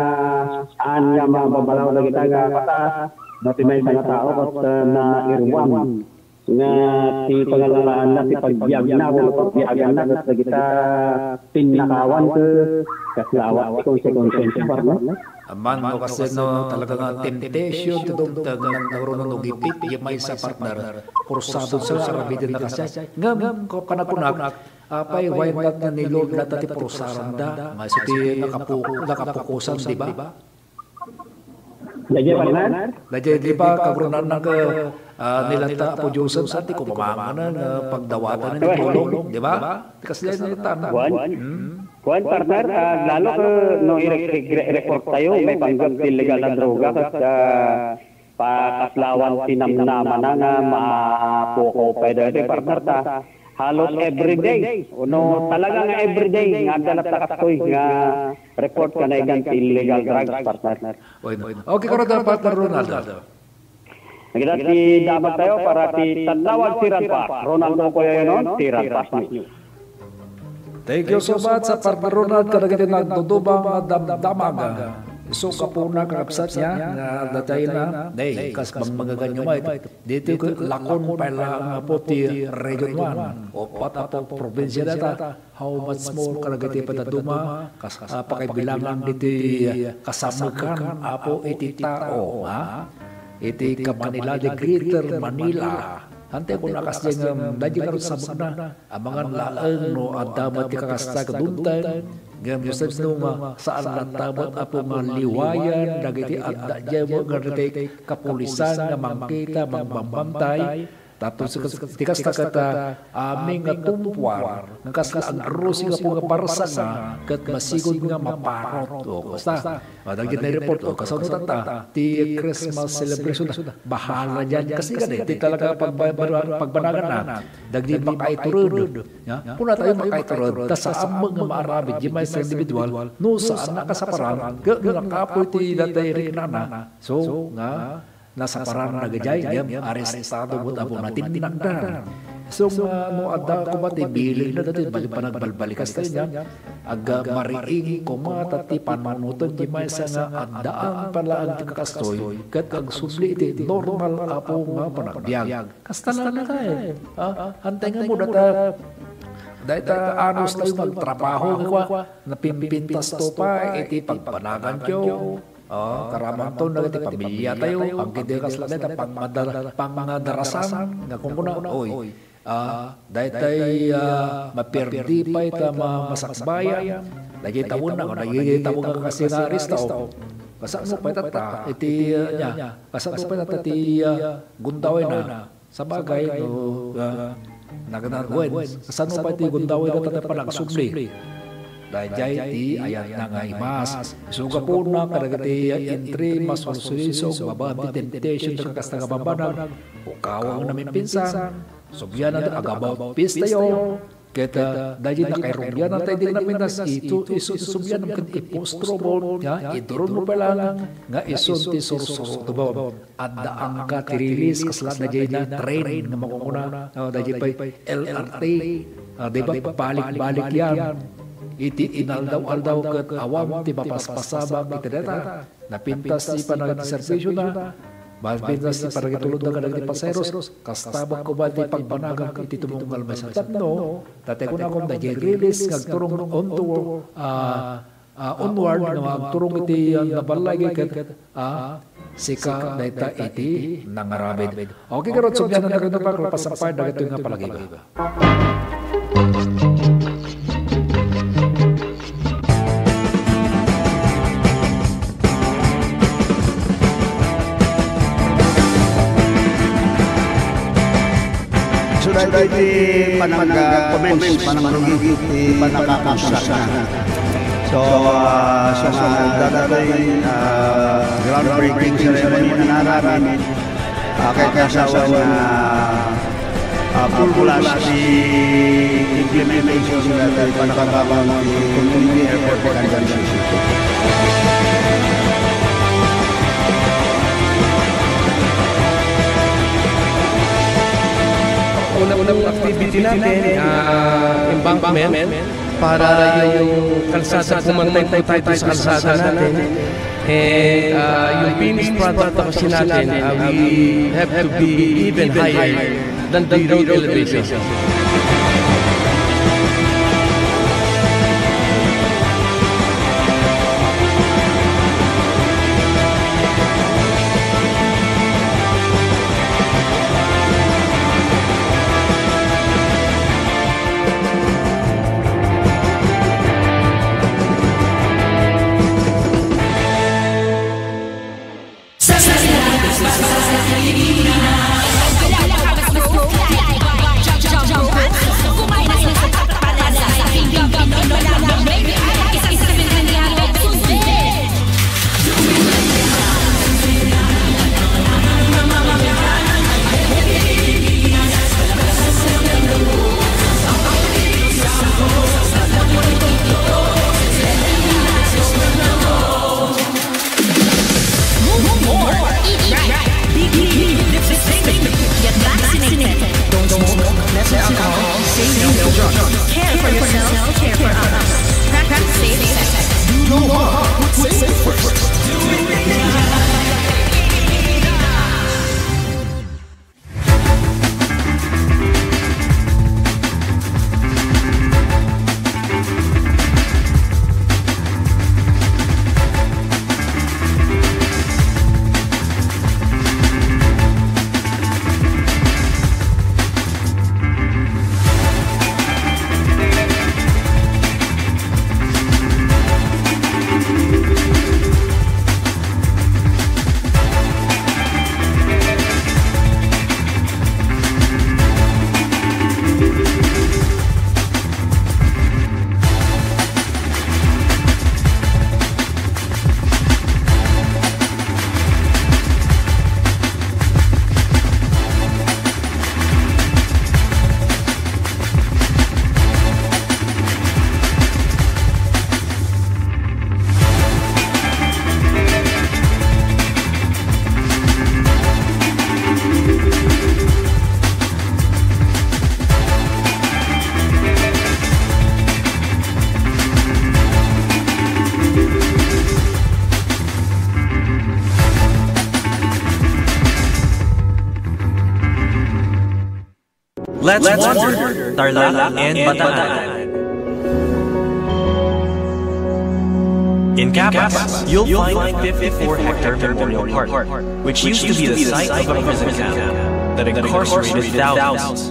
saan nga mababalaw dagita nga basta, no, ti maysa nga tao, ket, ah, nairuam nga ti pangalaanna, ti pagbiagna, wenno pagbiaganna, ket dagita pinnakawan, ket kasla awat ti konsekonsensia, partner. Aman no kasla no talaga nga temptation ti dumteng, nagruno no gipit, di maysa, partner. Kursado sa aramidenna kasla. Ngem, ko-, kanakunak, apay, why not nga ni Lord data ti pursaranda? Nga isu ti nakapu-, nakapukosan, di ba? Daydiay, partner? Daydiay, di ba, kagrunan na ka, ah, nilanta Apo Dios, sa ti kumamangana, nga pagdawatan ni Pulong, di ba? Ti kasla na tana. Wen? Hmm? Wen, partner, ah, lalo ka no i-, i-, i-, report tayo, maipanggep ti illegal na droga, ket, ah, pakasla awan ti namnamana nga mapukaw pay daytoy, partner, ta halos everyday, no, talaga nga everyday, nga adda latta kastoy nga report nga naigan ti illegal drugs, partner. Oy, okay, karo da, partner Ronaldo. Nagita ti damag tayo para ti Tadlawag ti Ranpas. Ronaldo Coyoyonon, ti Ranpas News. Thank you so much, a partner Ronald, kadagiti nagduduma nga damdamag. Isu gapuna, kakabsat, nga datayna, nay, kas bang magaganyo met. Ditoy ket lakon pay laeng, Apo, ti Region one. Uppat, Apo, probinsia dayta. How much more kadagiti padaduma, kas-, ah, pakaibilangan ditoy kasamekan, Apo, iti tao, ha? Iti ka-Manila, di Greater Manila. Antay ko nakas diay nga, daydi ngarud sabagna. Amangan laeng no adda met ti kakasta ket dumteng, ngem no saan nga saan latta met, Apo, nga liwayan dagiti adda diay nga dagiti kapulisan nga mangkita, mangbambantay, tapos kas-, ti kasta ket, ah, amin nga tumpuar, nga kasla agrusing, Apo, nga parsanga, ket masigud nga maparot. O, kasta. Ah, dagiti nai-report, o, kasano tatta, ti Christmas celebration, bahala diyan. Kasi kadi, ti talaga pagba-, pagba-, pagbanagan na, dagiti makaitured. Ya? Kuna tayo makaitured, ta saan met nga maaramid, di maysa individual, no saan nakasaparan, nga, nga kapoy ti datay riknana. So, nga, nasaparan na gajay, ngem arestado met, Apo, natinnakda. So, nga, no adda koma ti bileg na dati, bali pa nagbalbalikas tayo niya, agmariing koma ta ti panunoten ti maysa nga addaan pay laeng ti kakastoy, ket agsubli iti normal, Apo, nga panagbiag. Kasta laeng tayo. Ah, antay nga mo data, dayta anos tayo nagtrabaho, nga kwa, napimpintas to pa iti pagbanagan tayo. Ah, karamanton dagiti pamiliatayo, agingga kasla dayta pangmadar-, pangdarasan nga kunkuna, oy, ah, daytay, ah, maperdi pay ta ma-, masakbayan, dagiti tawenna, o dagiti tawenna nga kasi nga arista, o. Kasano pay tatta, iti, ah, nia, kasano pay tatta ti, ah, gundawayna? Sabagay, no, ah, nagnan-, wen, kasano pay ti gundawayna tatta panagsubli? Daydiay ti ayatna nga imas. Isu gapuna kadagiti entry, masursurisog, mabaan ti temptation, dagiti kasta nga bambanag, ukawang namin pinsan, subliananto, agabagpistayo, ket, ah, daydiay nakairugianantayo, idi namin nas-, itu, isu ti sublianam ket ipustrobo, ya, idurunmo pay lang nga isu ti sursuroto. Adda angka ti rilis, kasla daydiay na train nga makukuna, ah, daydiay pay L R T, ah, di ba, pabalik-balik yan. Iti inaldaw-aldaw ket awan ti mapaspasabak iti dayta. Napintas ti panagserbisiona, napintas ti panagitulodda kadagiti pasaheros, kasta met koma ti pagbanagak iti tumunggal maysa tapno, ta ti kunakom daydiay rilis nga agturong onto, ah, ah, onward nga agturong iti, ah, naballagi ket, ah, sika dayta iti nangaramid. Okay, garud, subliananto dagitoy, kalpasan pay dagitoy nga palagiba. So, daytoy ti panang-, ah, comments, panangrugi, ti panakakonstruct na. So, ah, so nga, daytoy, ah, groundbreaking ceremony nga naaramid, ah, ket kasano nga, ah, full blast ti implementation daytoy panakabangon ti Community Airport Mechanisation System. Una pong activity natin, ah, embankment para yung kalsada, pumantay po tayo sa kalsada natin. And, ah, yung finished product na kasi natin, ah, we have to be even higher than the road elevation. Move more. Eat right. Be clean. Live sustainably. Get vaccinated. Don't smoke. Less alcohol. Say no to drugs. Care for yourself. Care for others. Practice safe sex. You know what? Put safe first. Let's wander Tarlac and Bataan. In Capas, you'll find fifty-four hectare Memorial Park, which used to be the site of a prison camp that incarcerated thousands.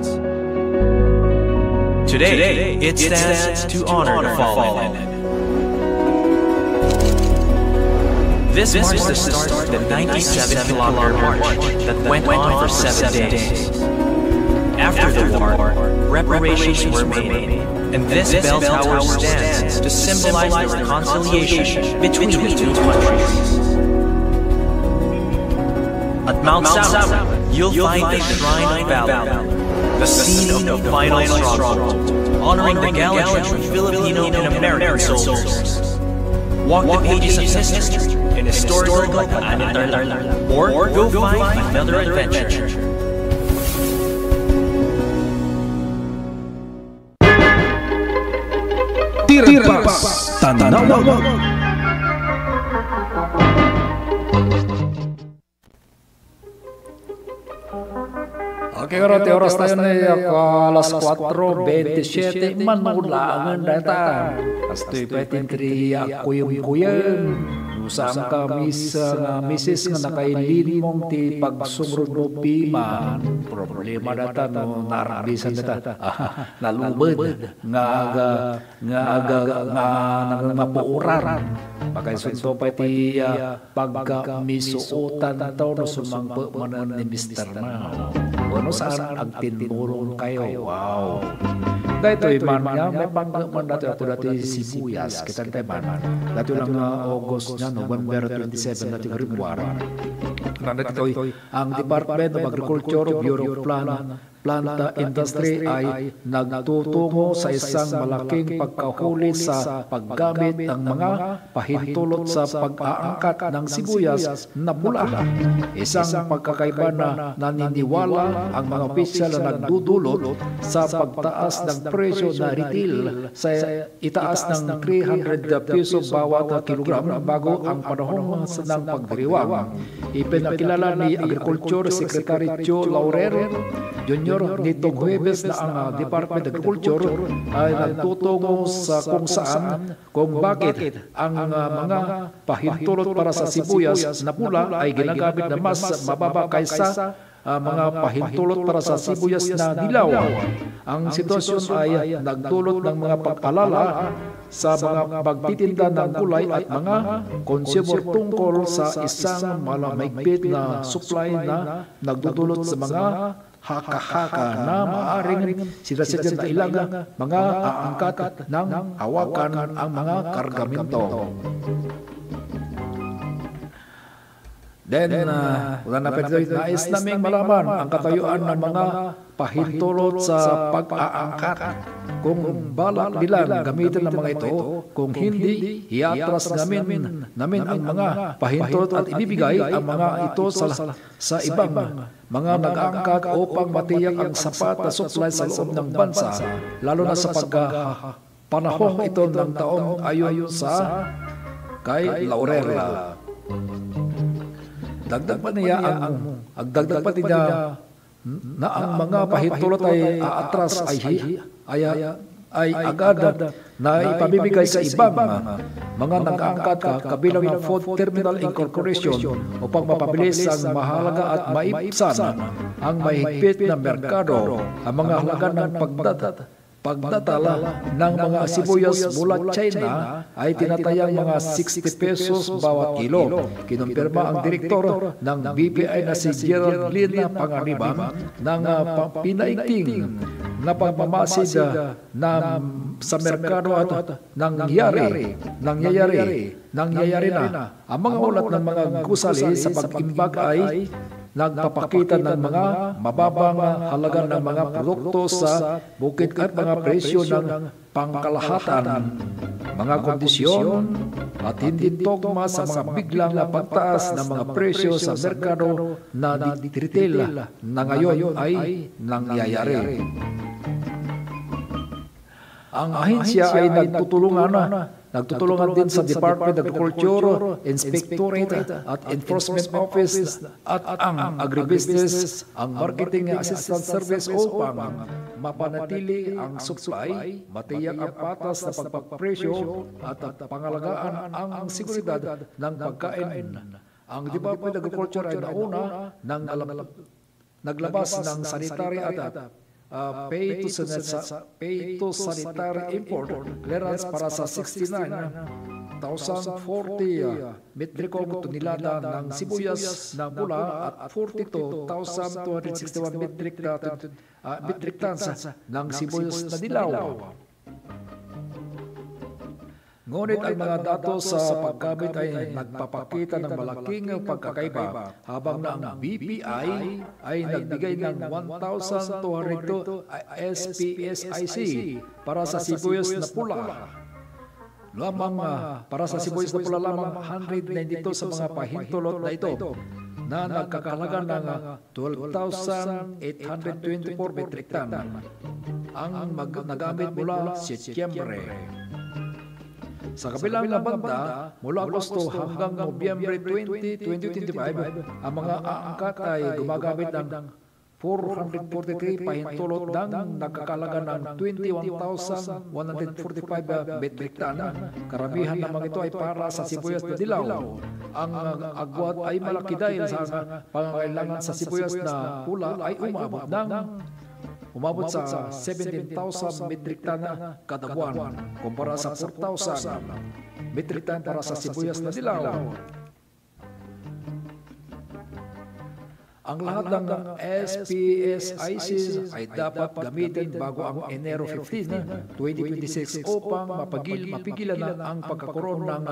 Today, it stands to honor the fallen. This marks the start of the ninety-seven kilometer march that went on for seven days. After the war, reparations were made, and this bell tower stands to symbolize the reconciliation between the two countries. At Mount Samuel, you'll find the Shrine of Valor, the scene of the final struggle, honoring the gallantry of Filipino and American soldiers. Walk the pages of history in historical Pagkaanitan, or go find another adventure. Tirpas Tanawa. Okay, guro, ti oras tayo ni, ah, alas kuatro bentisiete, manulaangen dayta. Kastoy pay ti intri agkuyem-kuyem. No saan ka, mis-, nga misis nga nakailimmong ti pagsumrud mo piman, problema dayta no naarbisan dayta. Nalubed nga aga, nga aga, nga, nga, nga puuran. Makaisunto pay ti, ah, pagkamisuotanto no sumangpet manen ni misterna. Wenno saan, agtinnurongkayo. Wow! Daytoy man nga, maipanggep man datoy, apo, datoy sibuyas, kitaentayo man. Datoy lang nga August nga, November twenty-seven datoy nga rimmuar. Nanda ditoy, ang Department of Agriculture, Bureau of Plan, Planta Industry ay nagtutungo sa isang malaking pagkahuli sa paggamit ng mga pahintulot sa pag-aangkat ng sibuyas na pula. Isang pagkakaiba na naniniwala ang mga opisyal na nagdudulot sa pagtaas ng presyo na retail sa itaas ng three hundred peso bawat kilogram bago ang panahon ng pagdiriwang. Ipinakilala ni Agriculture Secretary Joe Laurel Junior nitong Huwebes na ang, ah, Department of Agriculture ay nagtutungo sa kung saan, kung bakit ang, ah, mga pahintulot para sa sibuyas na pula ay ginagamit na mas mababa kaysa ah, mga pahintulot para sa sibuyas na dilaw. Ang sitwasyon ay nagdulot ng mga pag-alala sa mga magtitinda ng gulay at mga consumer tungkol sa isang malamaigpit na supply na nagdudulot sa mga haka-haka na maaring sinasadyang dahilan mga aangkat ng hawakan ang mga kargamento. Then, ah, wala na pwede, nais naming malaman ang katayuan ng mga pahintulot sa pag-aangkat. Kung balak nilang gamitin ang mga ito, kung hindi, iatras namin, namin ang mga pahintulot at ibibigay ang mga ito sa, sa ibang mga nag-aangkat upang matiyak ang sapat na supply sa loob ng bansa, lalo na sa pagka-, panahong ito ng taon ayon sa kay Laurel. Dagdag pa niya ang, agdagdag pa niya na ang mga pahintulot ay aatras ay hi-, ay, ay agad na ipamimigay sa ibang mga nag-aangkat ka-, kabilang ng Food Terminal Incorporation upang mapabilis ang mahalaga at maibsan ang mahigpit na merkado. Ang mga halaga ng pagdat-, pagdadala ng mga sibuyas mula China ay tinatayang mga sixty pesos bawat kilo. Kinumpirma ang direktor ng B P I na si Geraldine Panganiban ng, ah, pa-, pinaigting na pagmamasid, ah, na sa merkado at nangyari, nangyayari, nangyayari na. Ang mga ulat ng mga gusali sa pag-imbag ay nagpapakita ng mga mababang halaga ng mga produkto sa bukid at mga presyo ng pangkalahatan, mga kondisyon at hindi tugma sa mga biglang pagtaas ng mga presyo sa merkado na di-, retail na ngayon ay nangyayari. Ang ahensya ay nagtutulungan, nagtutulungan din sa Department of Agriculture, Inspectorate at Enforcement Office at ang Agribusiness, ang Marketing Assistance Service upang mapanatili ang supply, matiyak ang patas na pagpapresyo at pangalagaan ang seguridad ng pagkain. Ang Department of Agriculture ay nauna nang nalab- naglabas ng sanitary at, ah, phytosanit-, sa-, phytosanitary import clearance para sa sixty-nine thousand forty, ah, metrikong tonelada ng sibuyas na pula at forty-two thousand two hundred sixty-one metric, ah, metric tons ng sibuyas na dilaw. Ngunit ang mga datos sa paggamit ay nagpapakita ng malaking pagkakaiba, habang na ang B P I ay nagbigay ng one thousand two hundred two S P S I C para sa sibuyas na pula lamang, ah, para sa sibuyas na pula lamang, one hundred ninety-two sa mga pahintulot na ito na nagkakahalaga ng, ah, twelve thousand eight hundred twenty-four metric ton ang mag-, nagamit mula Setyembre. Sa kabilang banda, mula Agosto hanggang Nobyembre twenty, twenty twenty-five, ang mga aangkat ay gumagamit ng four hundred forty-three pahintulot ng nagkakalaga ng twenty-one thousand one hundred forty-five metric ton. Karamihan naman ito ay para sa sibuyas na dilaw. Ang, uh, agwat ay malaki dahil sa pangangailangan sa sibuyas na pula ay umabot ng, umabot sa seventeen thousand metric ton kada buwan, kumpara sa four thousand metric ton para sa sibuyas na dilaw. Ang lahat ng S P S I Cs ay dapat gamitin bago ang Enero fifteen, twenty twenty-six upang mapagil-, mapigilan na ang pagkakaroon ng,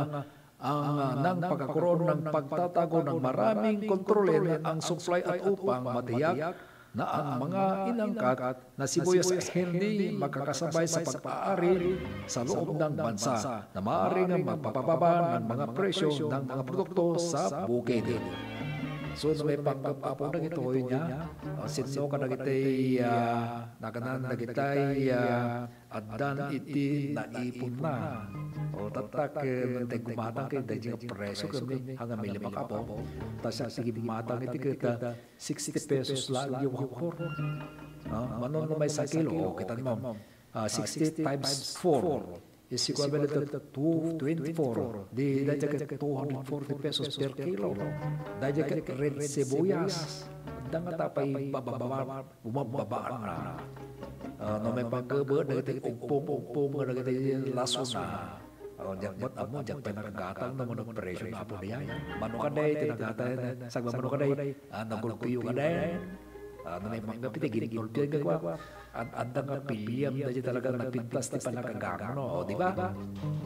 ang, ah, ng pagkakaroon ng pagtatago ng maraming kontrolin ang supply at upang matiyak na ang mga inangkat na sibuyas ay hindi makakasabay sa pag-aari sa loob ng bansa na maaaring magpapababa ng mga presyo ng mga produkto sa bukid. So, no maipanggep, Apo, dagitoy nga, ah, sino kadagiti, ah, naganan dagiti, ah, addan iti naiponna. O, tatak, eh, no intay gumatang ket daydi nga presyo ket, hanggang may lima ka, Apo. Ta siak ti gimmatang iti ket, ah, sixty pesos laeng ti one-fourth. Ah, mano no maysa kilo, o, kitam, ah, sixty times four is equivalent to two twenty-four. Di, daydiay ket two hundred forty pesos per kilo. Daydiay ket red sibuyas. Adda nga ta pay bababa, bumababa na. Ah, no maipanggep, dagiti ugpong-ugpong nga dagiti lasona. O, diak met ammo, diak pay nakagatang no mano presyo na, Apo, diay. Mano kadi ti nagatang, sagmamano kadi, ah, nagulpio kadi. Ah, no maipanggep iti gingulpio nga kua, ad-, adda nga piliem daydiay talaga napintas ti pannakagatang, no? O, di ba?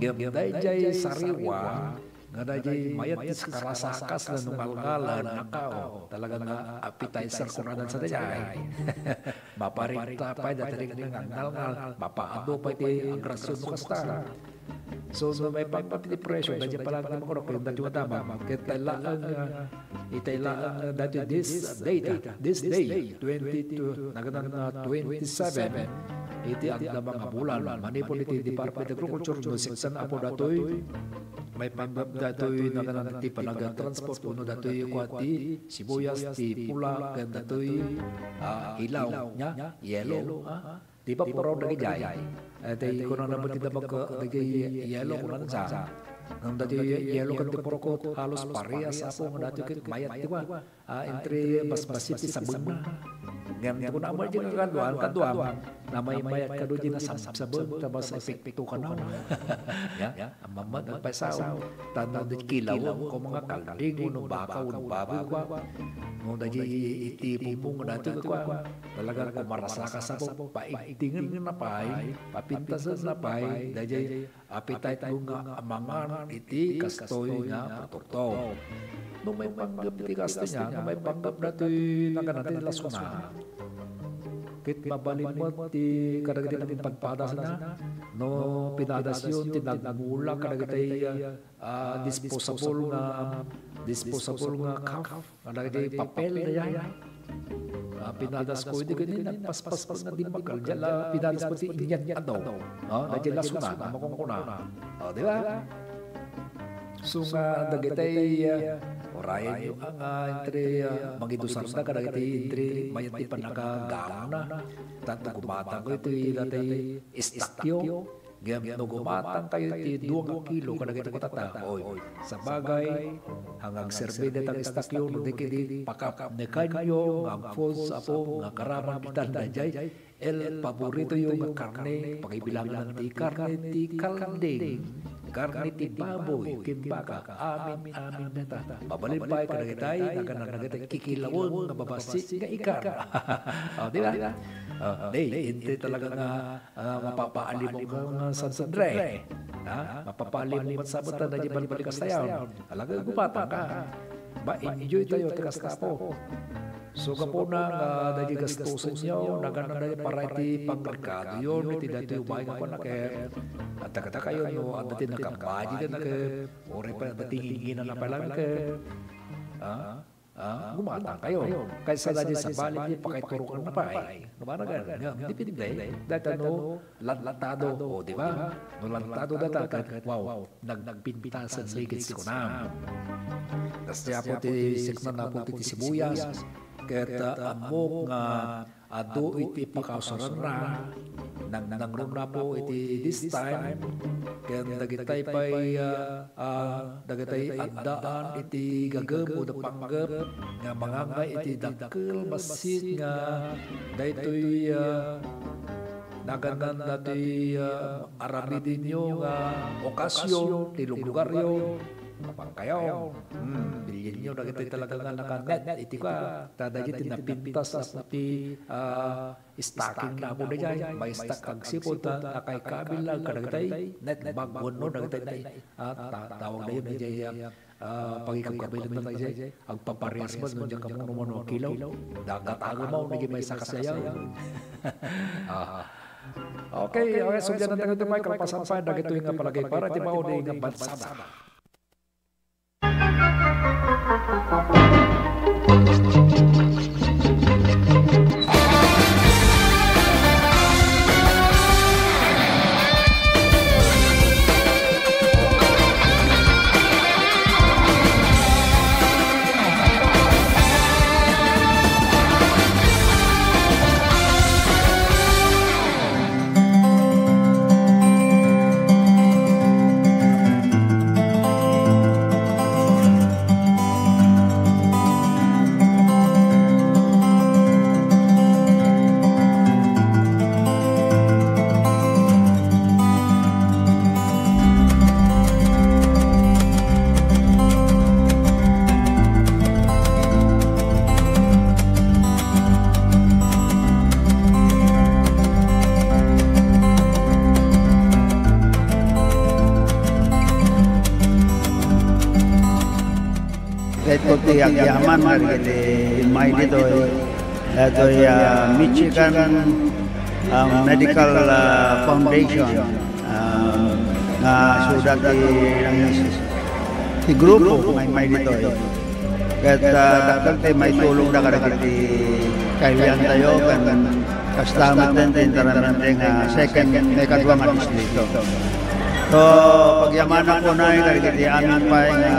Ngem daydiay sariwa, nga daydiay mayat ti karasakas no ngalngalan, nakaw, talaga nga appetizer kunanan sa daydiay. Maparinta pay daytoy nga ngalngal, mapaado pay ti agrasion no kasta. So, no maipanggep ti presyo, daydiay pala nga makurok, yung dati madama, ket laeng, ah, itay laeng, ah, dati this data, this day, twenty-two, naganan na twenty-seven, iti agdama nga bulan, manipud iti Department of Agriculture, no seksan, Apo, datoy, maipanggep datoy, naganan ti panagtransport, wenno datoy kua ti sibuyas, ti pula, ken datoy, ah, hilaw, nia, yellow, ah, Di ba puraw dagidiay? Eh, tay kunana met ti dabag, dagiti yellow kunana sa. Ngem dati yellow ken ti purokot, halos parehas, Apo, nga dati ket mayat ti kua. Ah, entre basbassit ti sabengna. Ngem ti kunana met ti kaduam, kaduam, namaymayat kano ti nasabsabeng, ta mas epekto kano. Ya? Amman met agpayso, ta no di kilawem, kua nga kalding, wenno baka, wenno baboy, kua. Ngem daydiay iti pumong dati, kua, talaga kua marasakasako, paigtingenna pay, papintasenna pay, daydiay appetite mo nga amangan iti kastoy nga produkto. No maipanggep iti kastoy nga, no maipanggep datoy naganan ti lasona. Ket mabalin met ti kadagiti nagpadpadasna, no pinadasyo ti nagmula kadagiti, ah, disposable nga, disposable nga cup, nga dagiti papel daydiay. Ah, pinadasko idi ket nagpaspas nga dimmakkel, daydiay la pinadasko ti inyat adaw. Ah, daydiay lasona nga makunkuna. Ah, di ba? So nga dagiti, ah, Urayenyo nga, ah, entre, ah, mangidusarda kadagiti entre mayat ti pannakagaona. Tapno gumatangkayo iti daytoy istakyo. Ngem no gumatangkayo iti dua nga kilo kadagiti kutata, oy, sabagay, nga agserbi dayta nga istakyo, no di ketdi pakapnekanyo nga agfoods, Apo, nga karaman kita daydiay. El paboritoyo nga karne, pakibilangan ti karne ti kalding, karne ti baboy, ken baka, amin-amin dayta. Mabalin pay kadagitay, nagan-, nagan-, dagitay kikilaweng nga babassit nga ikar. O, di ba? O, di, hindi talaga nga, ah, mapapaalimon ka nga San Sandre. Ha? Mapapaalimon ka sa bata na di balbalikas tayo. Talaga gumatang ka. Ba, enjoy tayo, ti kasta, Apo. So, gapuna nga dagiti gastusenyo, nagan-, nagan-, para iti pangrekado yon, iti daytoy umay nga kunak, ket adda kadakayo, no, adda ti nakabudget, ket uray pay adda ti nginginana pay lang, ket, ah, ah, gumatang kayo. Kaysa dagiti sabali, pakaiturongna pay. Kumanagan, nga, depende. Dayta no, lantado, o, di ba? No lantado dayta, ket, wow, nag-, nagpintasan ligid ti kunam. Kas ti Apo ti siknana, Apo ti sibuyas, ket, ah, ammok nga adu iti pakausarna, nang-, nangruna, Apo, iti this time, ken dagitay pay, ah, ah, dagitay addaan iti gagem wenno panggep nga mangangay iti dakkel bassit nga daytoy, ah, nagan-, daytoy, ah, aramidenyo nga okasion ti luglugaryo. Apankayo. Hmm, bilinenyo dagitoy talaga nga naka-net iti kua. Ta dagiti napintas a ti, ah, stocking na apo daydiay, may stock agsipud ta nakaikabil lang kadagitay net bag wenno dagitay na, ah, ta-, tawag na yun, daydiay, ah, pagikabkabilan na daydiay. Agpaparias man, no, diyan kamo, no, mano, kilaw. Dagat aga mo, naging may sakas yayaw. Ah. Okay, okay, so diyan na tayo, Michael. Pasampay, dagito yung nga palagay para ti maudi nga bansa. Daytoy ti agyaman nga dagiti immay ditoy, daytoy, ah, Michigan, ah, Medical, ah, Foundation, ah, nga isuda ti, ti grupo nga immay ditoy. Ket, ah, dakkel ti maitulongda kadagiti kailiantayo, ken kasta met ti inter-amente nga second, maikadua nga distrito. So, pagyamanak unay kadagiti amin pay nga,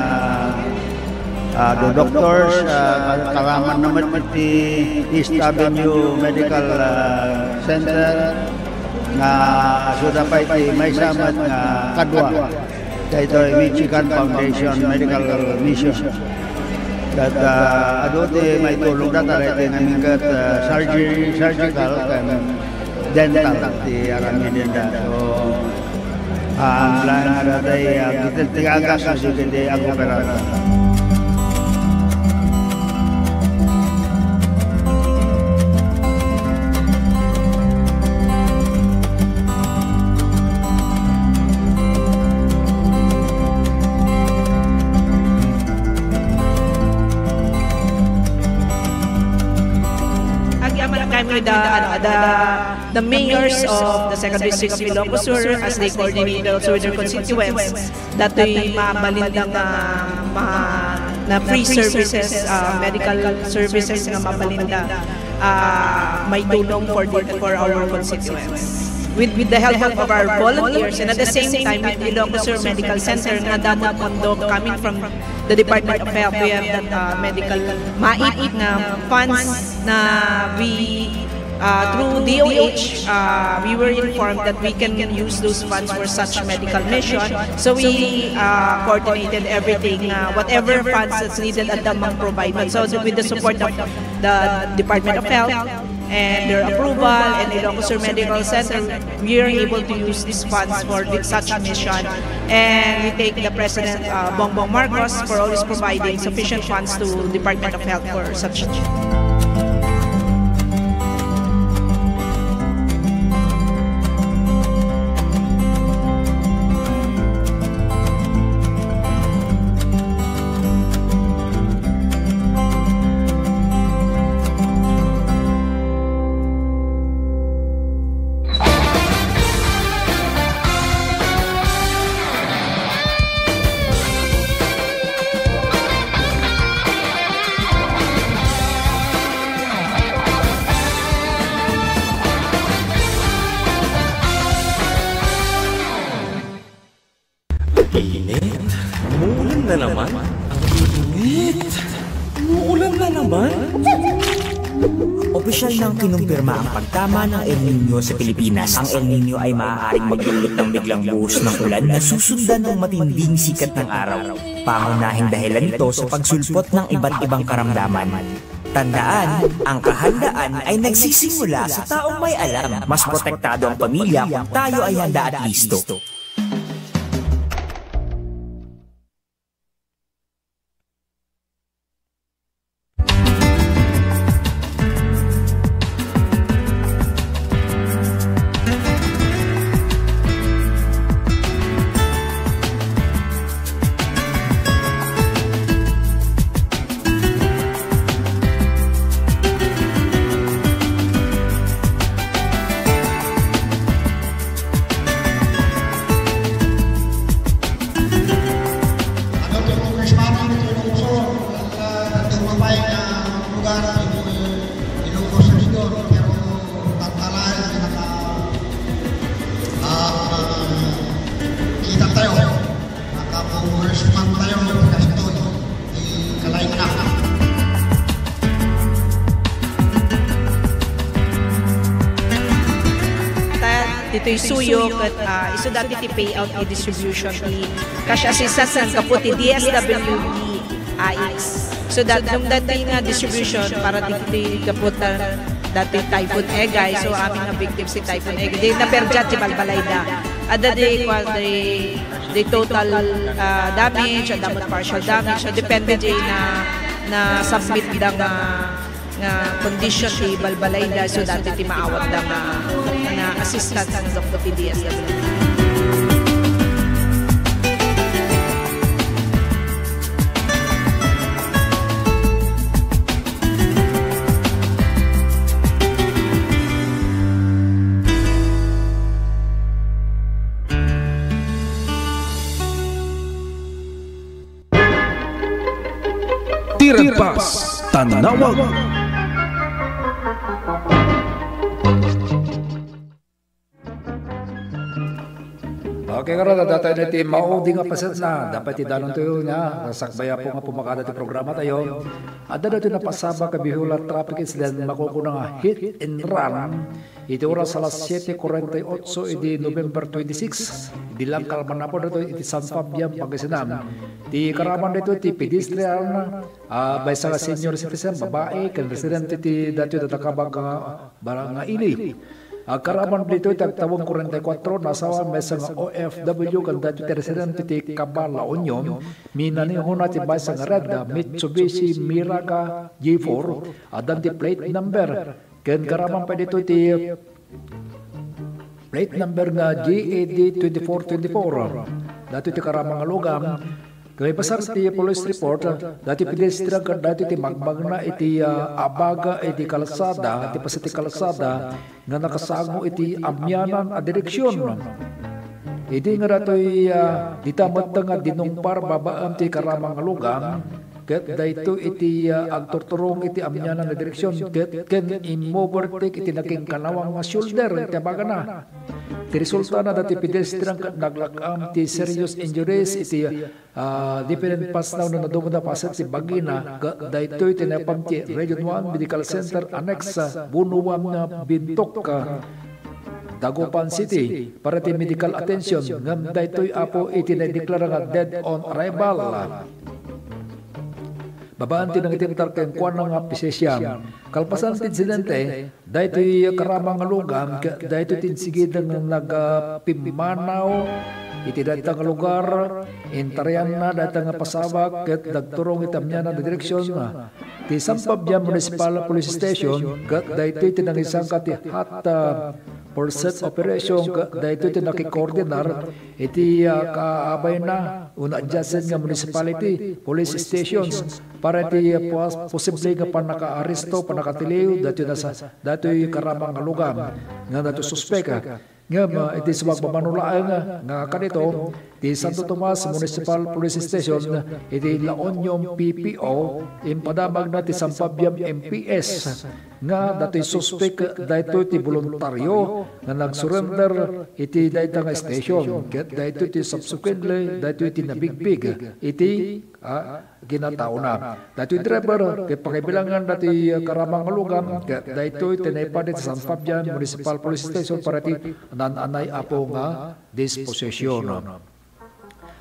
ah, do-, doctors, ah, karaman na met iti East Avenue Medical, ah, Center, nga isuda pay ti maysa met nga kadua. Daytoy Michigan Foundation Medical Mission. Ket, ah, adu ti maitulongda, ta daytoy ngamin ket, ah, surgery, surgical, ken dental ti aramidenda. So, ah, laeng nga daytoy, ah, gitel ti agas, no, dagiti agoperada. Agyaman kami da, ano, da, the mayors of the Second District of Ilocos Sur, as they coordinate also with their constituents, datoy mabalinda nga ma-, na free services, ah, medical services nga mabalinda, ah, maitulong for the, for our constituents. with, with the help of our volunteers and at the same time with Ilocos Sur Medical Center nga damo pondo coming from the Department of Health. We have that, uh, medical MAIP nga funds na we, uh, through D O H, uh, we were informed that we can use those funds for such medical mission. So we, uh, coordinated everything, uh, whatever funds that's needed, adda mang provide. So with the support of the Department of Health, and their approval and Ilocos Sur Medical Center, we are able to use these funds for thi-, such mission. And we thank the President, uh, Bongbong Marcos for always providing sufficient funds to Department of Health for such. Init. Umuulan na naman? Ang init. Umuulan na naman? Opisyal nang kinumpirma ang pagtama ng El Niño sa Pilipinas. Ang El Niño ay maaaring magdulot ng biglang buhos ng ulan na susundan ng matinding sikat ng araw. Pangunahing dahilan ito sa pagsulpot ng iba't ibang karamdaman. Tandaan, ang kahandaan ay nagsisimula sa taong may alam. Mas protektado ang pamilya kung tayo ay handa at listo. Ano to, Congressman, ano to, Congressman? At, ah, dagiti umapay nga lugar, iti Ilocos Region, pero tattala, naka-, ah, kita tayo. Naka-congressman tayo, taga-Sitoy. Di kalain na. Ta-, ditoy suyo, ket, ah, isu dati ti payout, ti distribution, ti cash assistance, gapu ti D S W D. A X. So, dat-, nung dati nga distribution para ditoy gapu ta-, dati Typhoon Egay, so amin nga victims ti Typhoon Egay. Di naperdiat ti balbalayda. Adda di, kwan, di, di total, ah, damage, adda met partial damage. So, depende di na, na submit da nga nga condition ti balbalayda, so dati ti maawatda nga, nga assistance nga gapu ti D S W D. Ti Ragpas, Tanawag. Okay, ngarud, adda tayo ti maudi nga paset na. Dapat ti danon tayo nga, sakbay Apo nga pumakada ti programa tayo. Adda dati napasabak a vehicular traffic incident, makukuna nga hit and run. Iti oras alas siete cuarenta y ocho idi November twenty-six, idi lang kalman apo daytoy iti San Fabian, Pangasinan. Ti karaman daytoy ti pedestrian, ah, maysa nga senior citizen, babae, ken residente ti daytoy Dadakabag nga barangay ili. Agkaraman daytoy ti agtawen cuarenta y cuatro, nasawa maysa nga O F W, ken daytoy ti residente ti Cabal, La Union, minanehona ti maysa nga red, ah, Mitsubishi Mirage G four, addan ti plate number. Ken karaman pay ditoy ti plate number nga G A D twenty-four twenty-four. Daytoy ti karaman nga lugar. Ket maibasar ti police report, daytoy pedestrian ket daytoy ti magmagna iti, ah, abaga iti kalsada, iti paset ti kalsada nga nakasango iti amianan a direksion. Idi nga daytoy, ah, dita met nga dinungpar babaen ti karaman nga lugar, ket daytoy iti, ah, agturturong iti amianan a direksion, ket ken immovertake iti nakinkanawan nga shoulder iti abagana. Ti resulta na dati pedestrian ket naglak-am ti serious injuries iti, ah, different parts na nadumda paset ti bagina, ket daytoy ti napan ti Region one Medical Center Annex, ah, Bunuan na Bintok, ah, Dagupan City para ti medical attention, ngem daytoy apo iti naideklara nga dead on arrival. Babaen ti nangitibtar kenkuana nga physician. Kalpasan ti insidente, daytoy karamang nga lugan, ket daytoy ti insigida nga nagpimmanaw iti dayta nga lugar, intarianna dayta nga pasabak, ket nagturong iti amianan a direksion. Ti San Fabian Municipal Police Station, ket daytoy ti nangisangka ti hot, ah, pursuit operation, ket daytoy ti nakikoordinar iti, ah, kaabayna, wenno adjacent nga municipality police stations para iti, ah, pos-, posible nga pannakaaresto, pannakatiliw, daytoy nasa-, daytoy karamang nga lugan nga daytoy suspek. Ngem, ah, iti sumagmamano laeng nga kanito, ti Santo Tomas Municipal Police Station iti La Union P P O, impadamagna ti San Fabian M P S nga datoy suspek, daytoy ti boluntario nga nagsurrender iti dayta nga station, ket daytoy ti subsequently, daytoy ti nabigpig iti, ah, kinataona. Daytoy driver, ket pakibilangan datoy karamang nga lugan, ket daytoy ti naipan iti San Fabian Municipal Police Station para iti naan-anay apo nga disposition.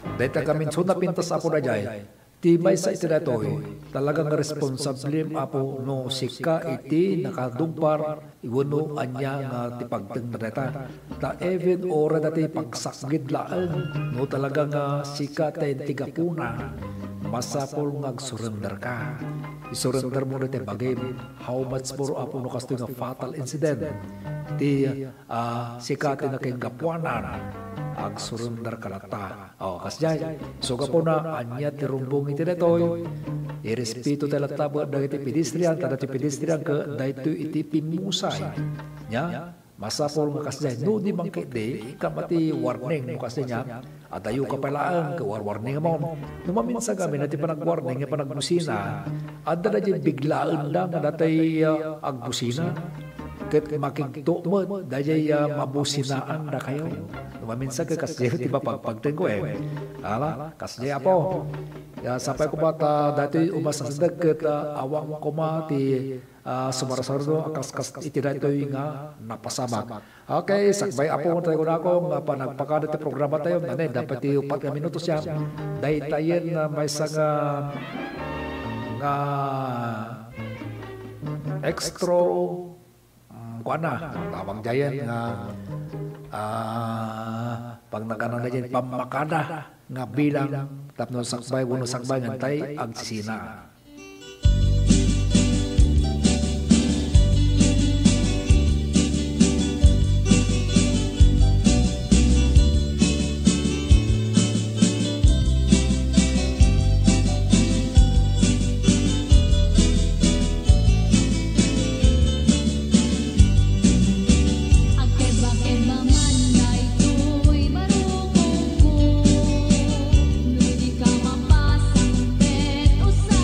Dayta nga mension a pintas apo daydiay, ti maysa iti daytoy, talaga nga responsable, Apo, no sika iti nakadungpar wenno ania nga ti pagtengna dayta. Ta even uray dayta pagsakged laeng, no talaga nga sika ti gapuna, masapul nga agsurrenderka. Isurrender mo dayta bagim, how much more, Apo, no kastoy nga fatal incident ti, ah, sika ti nakinggapuanan, agsurrenderka latta. O, kasdiay. So, gapuna, ania ti rumbeng iti daytoy? Irespeto tayo latta met dagiti pedestrian, ta dagiti pedestrian ket daytoy iti pimmusay. Nia? Masapul nga kasdiay. No di man ketdi, ikam ti warning no kasdiay nia. Adayoka pay laeng ket warwarningem. No maminsan ngamin ti panagwarning nga panagbusina, adda daydiay biglaenda nga daytoy, ah, agbusina. Ket makigto met daydiay, ah, mabusinaandakayo. No maminsan ket kasdiay ti mapagpagtengko, eh. Ala, kasdiay, Apo. Ya, sapay koma ta daytoy umasasideg ket, ah, awan koma ti, ah, sumarsaruno a kaskas iti daytoy nga napasamak. Okay, sakbay, Apo, tayo kunako nga panagpakada ti programa tayo. Nanay, dapat ti upat nga minutos yan. Daytayen, ah, maysa nga, nga extra, mm, kuana, tawag dayen nga, ah, pag nagana na dyan, pammakada nga bilang tapno sakbay, wenno sakbay nga tay agsisina. Agkeba-keba man daytoy marukongko, no di ka mapasang ket usa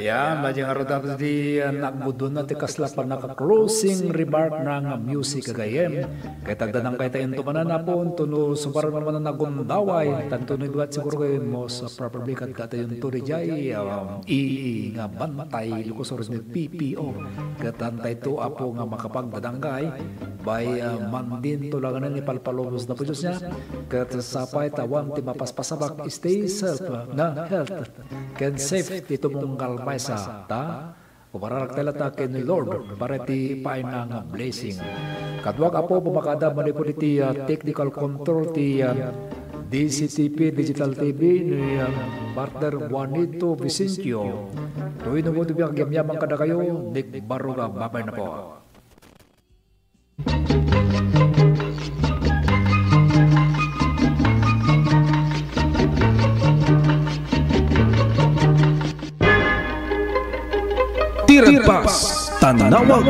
Ayan, badi ngarud, tapno di, ah, nagbuduan na ti kasla pannaka-closing remark na nga music, gagayyem. Ket agdanang kayta into manen, Apo, intono sumaran manen a gundaway, tanto no ibat siguro kay most probably kadkatayonto diay, ah, ii nga bantay, lukoso ris ni P P O. Ket antayto, Apo, nga makapagdadangay, bay, ah, mandinto langanen ipalpalubos na po Dios niya. Ket sapay ta awan ti mapaspasabak, stay safe, na health. Ken safe ti tumunggal maysa, ta umararak tayo latta ken ni Lord para ti paayna nga blessing. Kaduak, Apo, bumakada manipud iti, ah, technical control ti, ah, D C T P Digital T V ni, ah, partner Juanito Vicencio. Tuloy no mo ti agyamyaman kadakayo, Nick Barruga, babay na po. Ti Ragpas, Tanawag